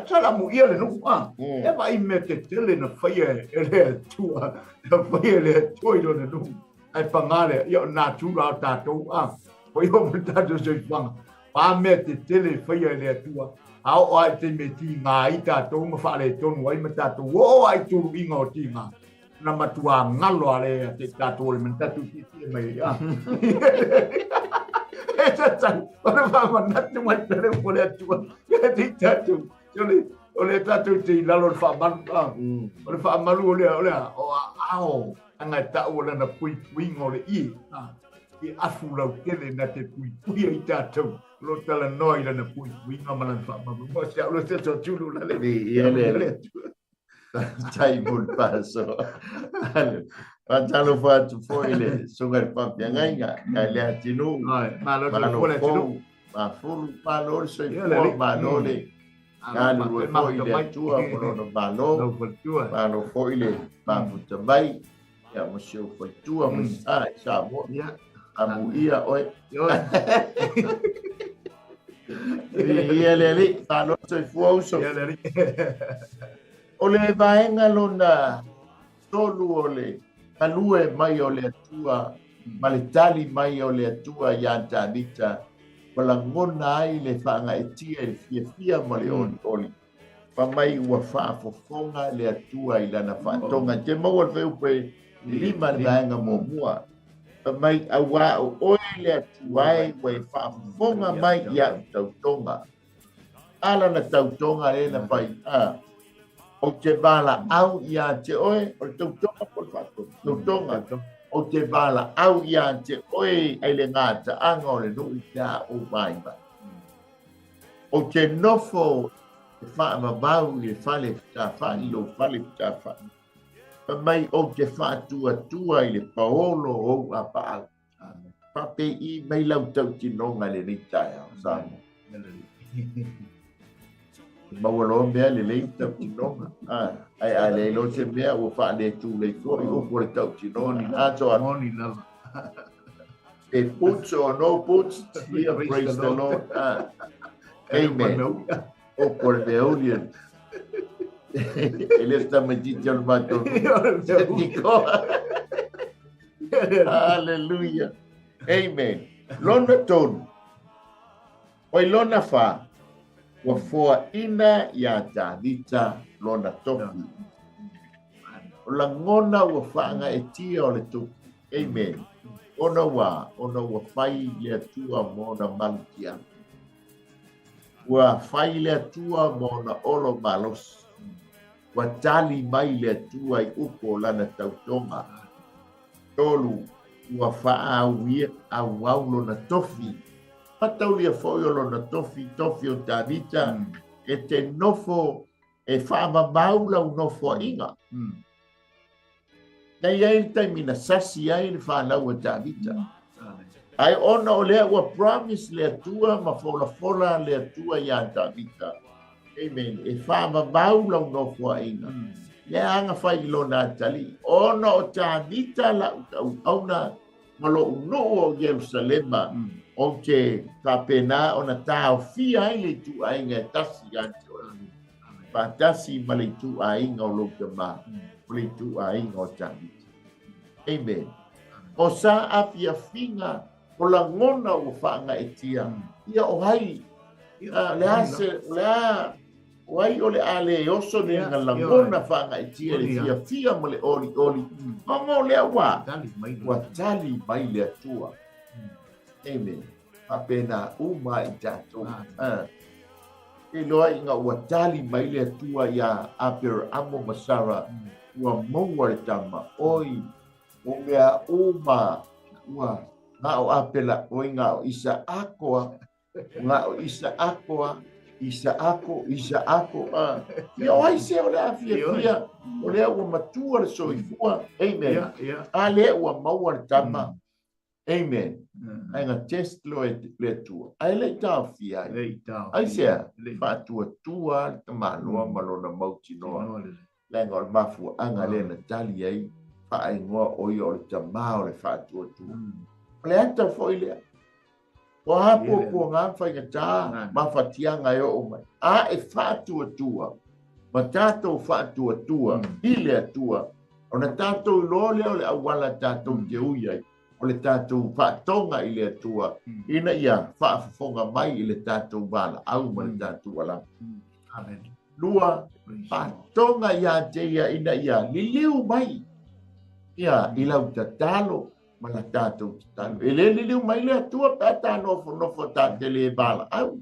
Sala muia le nuu. Ah, e vaai mea tetele na faia e le Atua. Na faia e le Atua i lona nuu. Ae pagā lea, ia o natura o tatou. Ah, foi o mo tatou soifuaga. Pa mea tetele e faia e le Atua. A oo lava i taimi e tiga ai tatou ma faaletonu ai ma tatou oo lava i tuluiga o tiga. Na matua galo a le te tatou o le mea tatou tietie mai ai. Ah. E tatau, o le faamanatu mai pea le upu a le Atua. Ia te tatou, o le tatou te i lalo o le faamalu. Ah. O le faamalu o le, o le, o aao, aga e tau o lana puipuiga o le ie. Ah. I afu lautele na te puipui ai tatou. O lo o talanoa i lana puipuiga ma lana faamalu. Mo se au lo se tulu la le. Ia le. Tai mo le faasoa. Faatalofa atu foi i le susuga i le faafeagaiga ia le atunuu. Malo le atunuu. Mafulu, malo le soifua, malo le galulue foi i le Atua ma lona malo. Malo foi le mafuta mai. Ia ma si ou faletua ma sa i Samoa. Amuia oe. Ia le alii, malo le soifua uso. Ia le alii. O le vaega lona tolu o le galue mai o le Atua ma le tali mai o le Atua iā Tavita, Ua lagona ai le faagaeetia i le fiafia ma le olioli. Fai mai ua faafofoga le Atua i lana faatoga. E te maua le fuaiupu e 5 i le vaega muamua. Fai mai, auā o oe le Atua e ua e faafofoga mai i a'u tautoga. A lana tautoga lea na fai, a, ou te valaau iā te oe, o le tautoga po o le faatoga? Tautoga. Ou te valaau iā te oe ai le gataaga o le nuu pe a ou vaivai. Ou te nofo e faavavau i le fale fetafa'i, lou fale fetafa'i. Fai mai ou te faatuatua i le paolo o ou apaau. Faapei mai lau tautinoga i lenei taeao, Samoa. Maua loa mea lelei tautinoga. Ae a leai loa se mea ua faaletulei foi upu o le tautinoga. A so Moni lava. Pe boots or no boots, yeah, praise the Lord. Amen. Upu o le mea uli. E le o se tamaitiiti o le matou. Hallelujah. Amen. Lona tolu. Oi lona fa. Ua foaina iā Tavita lona tofi. O lagona ua faagaeetia o le tofi. Amen. Ona ua, ona ua fai le Atua ma ona malutiaga. Ua fai le Atua ma ona olo malosi. Ua tali mai le Atua i upu o lana tautoga. 3, ua faaauau lona tofi. Mataulia foi o lona tofi, tofi o Tavita, e te nofo e faamamau lau nofoaiga. Na i ai le taimi na sasi ai le fanau a Tavita. Ae ona o lea ua promise le Atua ma folafola le Atua iā Tavita. Amen. E faamamau lau nofoaiga. Lea agafai i lona atalii. Ona o Tavita lau tauauna ma lou nuu o Ierusalema, ou te faapena ona taofia ai le ituaiga e tasi ia te oe, faatasi ma le ituaiga o lou tama, o le ituaiga o Tavita. Amen. O sa afiafiga, o lagona ua faagaeetia, ia o ai, le a se, o le a, O ai o le a le oso nei na lagona faagaeetia le fiafia ma le olioli, ona o lea ua ua tali mai le Atua. Amen. Faapena uma i tatou. E iloa ina ua tali mai le Atua iā Aperamo ma Sara, ua maua le tama, oi, o mea uma ua na o Apela, oi na o Isaako a. Na o Isaako a, Isaako, Isaako a. Ia o ai se o le a fiafia, o lea ua matua le soifua. Amen. A lea ua maua le tama. Amen. Ae na test loa e le Atua. Ae le i taofia ai. Aisea? Faatuatua le tamaloa ma lona mautinoa. Leaga o le mafuaaga lea na tali ai faaigoa o ia o le tama o le faatuatua. O le ata foi lea. O a puapuaga ma faigata mafatiaga e oo mai, a e faatuatua ma tatou faatuatua i le Atua, ona tatou iloa lea o le auala tatou te ui ai, o le tatou faatoga i le Atua, ina ia faafofoga mai i le tatou valaau ma le tatou alama. Lua, faatoga ia te ia ina ia liliu mai ia i lau tatalo ma la tatou tatalo. E le liliu mai le Atua pe a ta nofonofo ta te le valaau.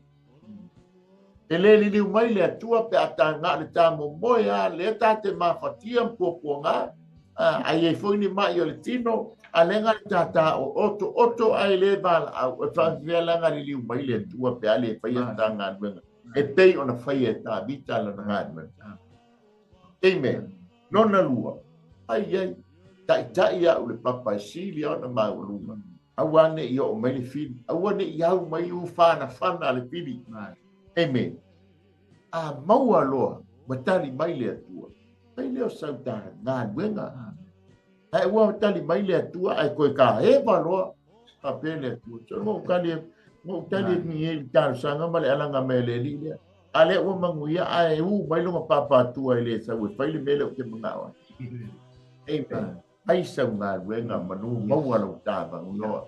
E le liliu mai le Atua pe a ta na o le ta momoe a lea ta te mafatia ma puapuaga, a i ai foi ni mai o le tino, a lea na le ta ta o oto oto ae le valaau. E faafefea la na liliu mai le Atua pe a le faia ta galuega e pei ona faia e Tavita lana galuega. Amen. Lona lua, ai ai, taitai au le papa e sili ona maualuga. Aua ne i oo mai le fili, aua ne i au mai u whanawhana le fili. Amen. A maua loa, ua tali mai le Atua. Fai lea o sau ta galuega. Ae ua tali mai le Atua, ae koe ka eva loa. Faapea le Atua. So, mo tali, mo tali ni e le talosaga ma le alaga mai le alii lea. A lea ua manuia ae u mai lona pāpātua e le sau e fai le mea lea ou te manao ai. Amen. Fai sau galuega manu maua lou tāvagunoa.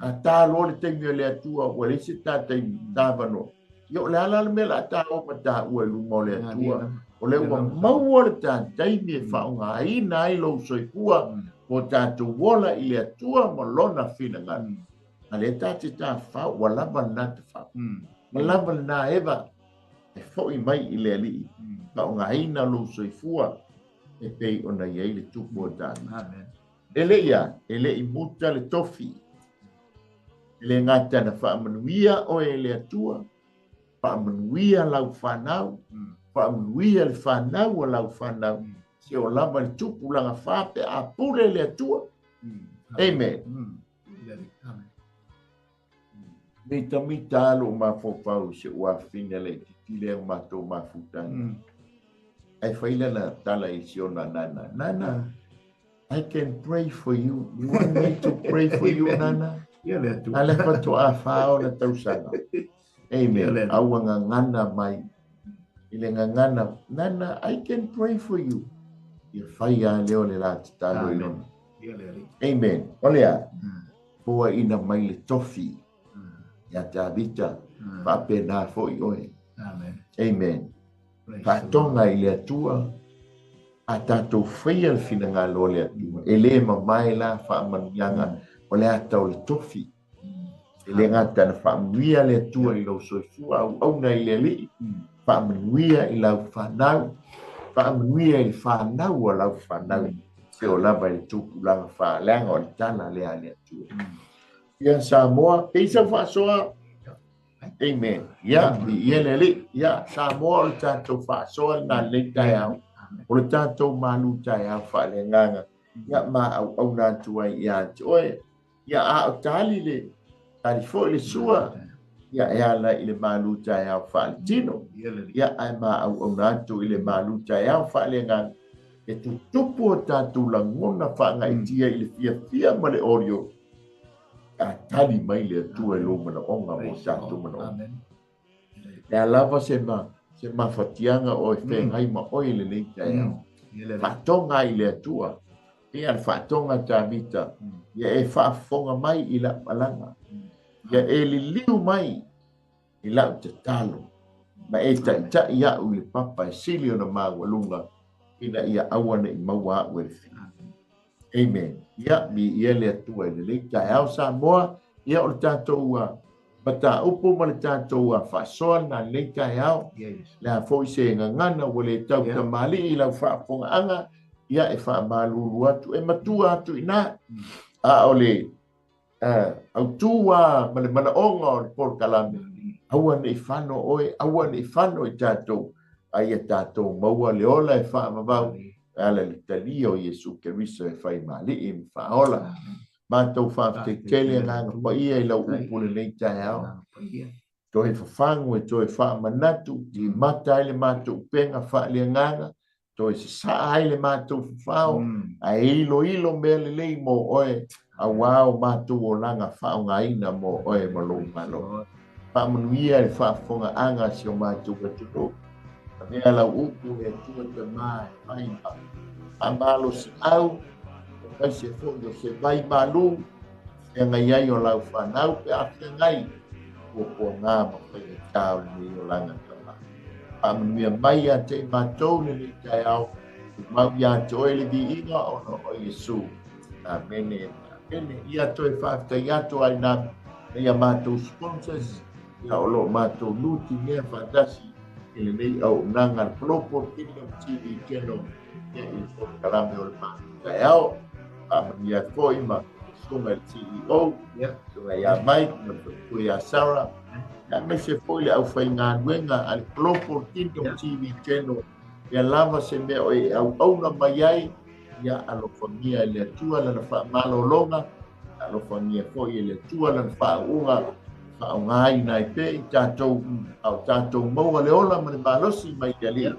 A tā loa le taimi o le Atua, ua leai se tā taimi, tā avanoa. Ia, o le a la le mea o le a tā o ma tāua i luma o le Atua? O lea ua maua le tā taimi e faaaogaina ai lou soifua mo tatou ola i le Atua ma Lona finagalo. A lea tā te tafafao, ua lava lena tafao. Ua lava lena eva e fo'i mai i le Alii, faaaogaina lou soifua e pei ona i ai le tupu o Tāvita. E le i a, e le i muta le tofi. E le gata na faamanuia oe e le Atua, faamanuia lau fanau, faamanuia le fanau o lau fanau, se o lava le tupulaga fa pe a pule le Atua. Amen. Mitamita lou mafaufau i si ou afafine laitiiti lea ua matou mafutaga. Ae fai lana tala i si ona nana, Nana, I can pray for you. You want me to pray for you, Nana? A lea faatoa fa ona tausaga. Amen. A ua gagana mai i le gagana, Nana, I can pray for you. Ia fai lava lea o le la tatalo i lona. Amen. O le a? Foaiina mai le tofi iā Tavita, faapena foi oe. Amen. Faatoga i le Atua, a tatou faia le finagalo o le Atua, e le mamae la faamanuiaga o le ata o le tofi. E le gata na faamanuia le Atua i lou soifua auauna i le Alii, faamanuia i lau fanau, faamanuia i le fanau a lau fanau, se o lava i le tupulaga faaleaga o le tala lea a le Atua. Ia Samoa, pei sau faasoa. Amen. Ia, ia le Alii. Ia, Samoa o le tatou faasoa lena lenei taeao. O le tatou malu taeao faaleagaga. Ia, ma auauna atu ai ia te oe. Ia, a o tali le, tali foi le sua, ia, e ala i le malu taeao faaletino. Ia, ae ma auauna atu i le malu taeao faaleagaga. E tutupu o tatou lagona faagaitia i le fiafia ma le olioli. A tali mai le Atua i lou manaoga mo tatou manaoga. Le a lava se ma, se mafatiaga o e feagai ma oe i lenei taeao. Faatoga ai i le Atua. Ia le faatoga Tavita, ia e faafofoga mai i lau alaga. Ia e liliu mai i lau tatalo, ma e taitai au i le papa e sili ona maualuga, ina ia aua ne i maua au e le fili. Amen. Ia, viia le Atua i lenei taeao Samoa. Ia, o le tatou mataupu ma le tatou faasoa lena i lenei taeao. Le a foi se gagana ua le tau tamalii i lau faafofogaaga, ia e faamalulu atu, e matua atu i ina. A o le autū lava ma le manaoga o le polokalame, aua ne i fano oe, aua ne i fano i tatou, a ia tatou maua le ola e faavavau e ala i le talia o Iesu Keriso e fai ma Alii ma Faaola. Matou faafetai tele Agaga Paia i lau upu lenei taeao. Toe fafagu e toe faamanatu, timata ai le matou upega faaleagaga, toe sasaa ai le matou fafao, ae iloilo mea lelei mo oe, auā o matou olaga faaaogaina mo oe ma lou Malo. Faamanuia le faafofogaaga a si o matou atunuu. Avea lau upu le Atua Tama e fai ma faamalosiau, aemaise foi o se vai malu feagai ai o lau fanau pe a feagai puapuaga ma faigata o lenei olaga tama. Faamanuia mai ia te i matou lenei taeao, tumau ia te oe le viiga ona o Iesu. Amene, amene. Ia toe faafetai atu ai nā nei a matou sponsors, ia o lo o matou nutimea faatasi i lenei auaunaga a le Global Kingdom TV Channel ia i le polokalame o le matou taeao. Faamanuia atu foi ma susuga i le CEO, susuga ia Mike ma le faletua ia Sarah, aemaise foi le aufaigaluega a le Global Kingdom TV Channel, ia lava se mea o e auauna mai ai, ia alofagia e le Atua lana faamalologa, alofagia foi e le Atua lana faauuga, faaaogaina ai pea i tatou, a o tatou maua le ola ma le malosi mai le Alii,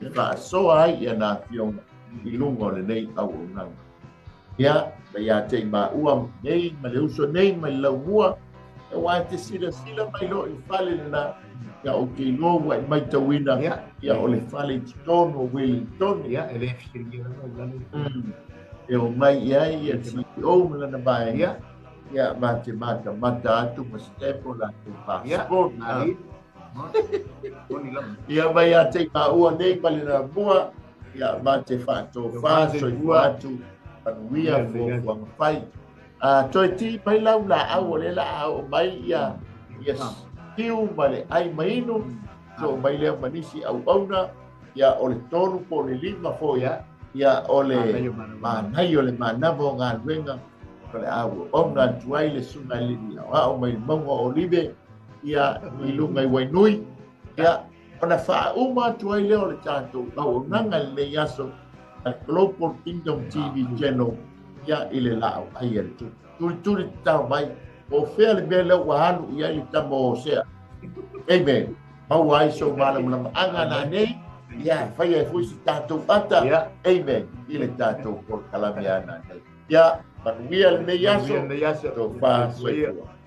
e faasoa ai i ana afioga i luga o lenei auaunaga. Ia, ma ia te i maua nei ma le uso nei ma le laumua, aua e te silasila mai loa i le fale lena, ia ou te iloa ua e maitauina, ia o le fale i totonu o Wellington. Ia, e le fesiligia lava i lalo. E o mai i ai ia le CEO ma lana vaega. Ia ma te matamata atu ma stamp o latou passport. Ia mai ia te i maua nei ma le lamua, ia ma te faatofā soifua atu, manuia fuafuaga fai. Toe tī mai lau laau o lea o le a oo mai ia ia tiu ma le ai ma inu, soo mai lea ma nisi auauna, ia o le 3 po o le 5 foi, ia o le manaia o le manava o galuega o le a auauna atu ai le susuga i le alii aoao mai le mauga o Olive, ia i luga i Wainui, ia ona faauma atu ai lea o le tatou auaunaga i lenei aso a le Global Kingdom TV Channel, ia i le laau ai a le tupu. Tulituli tatao mai, po o fea le mea lea ua alu i ai le tama o Hosea. Amen. Maua ai sou malamalamaaga nanei, ia e faia ai foi se tatou ata. Amen. I le tatou polokalame a nanei. Ia, manuia lenei aso, tofa soifua.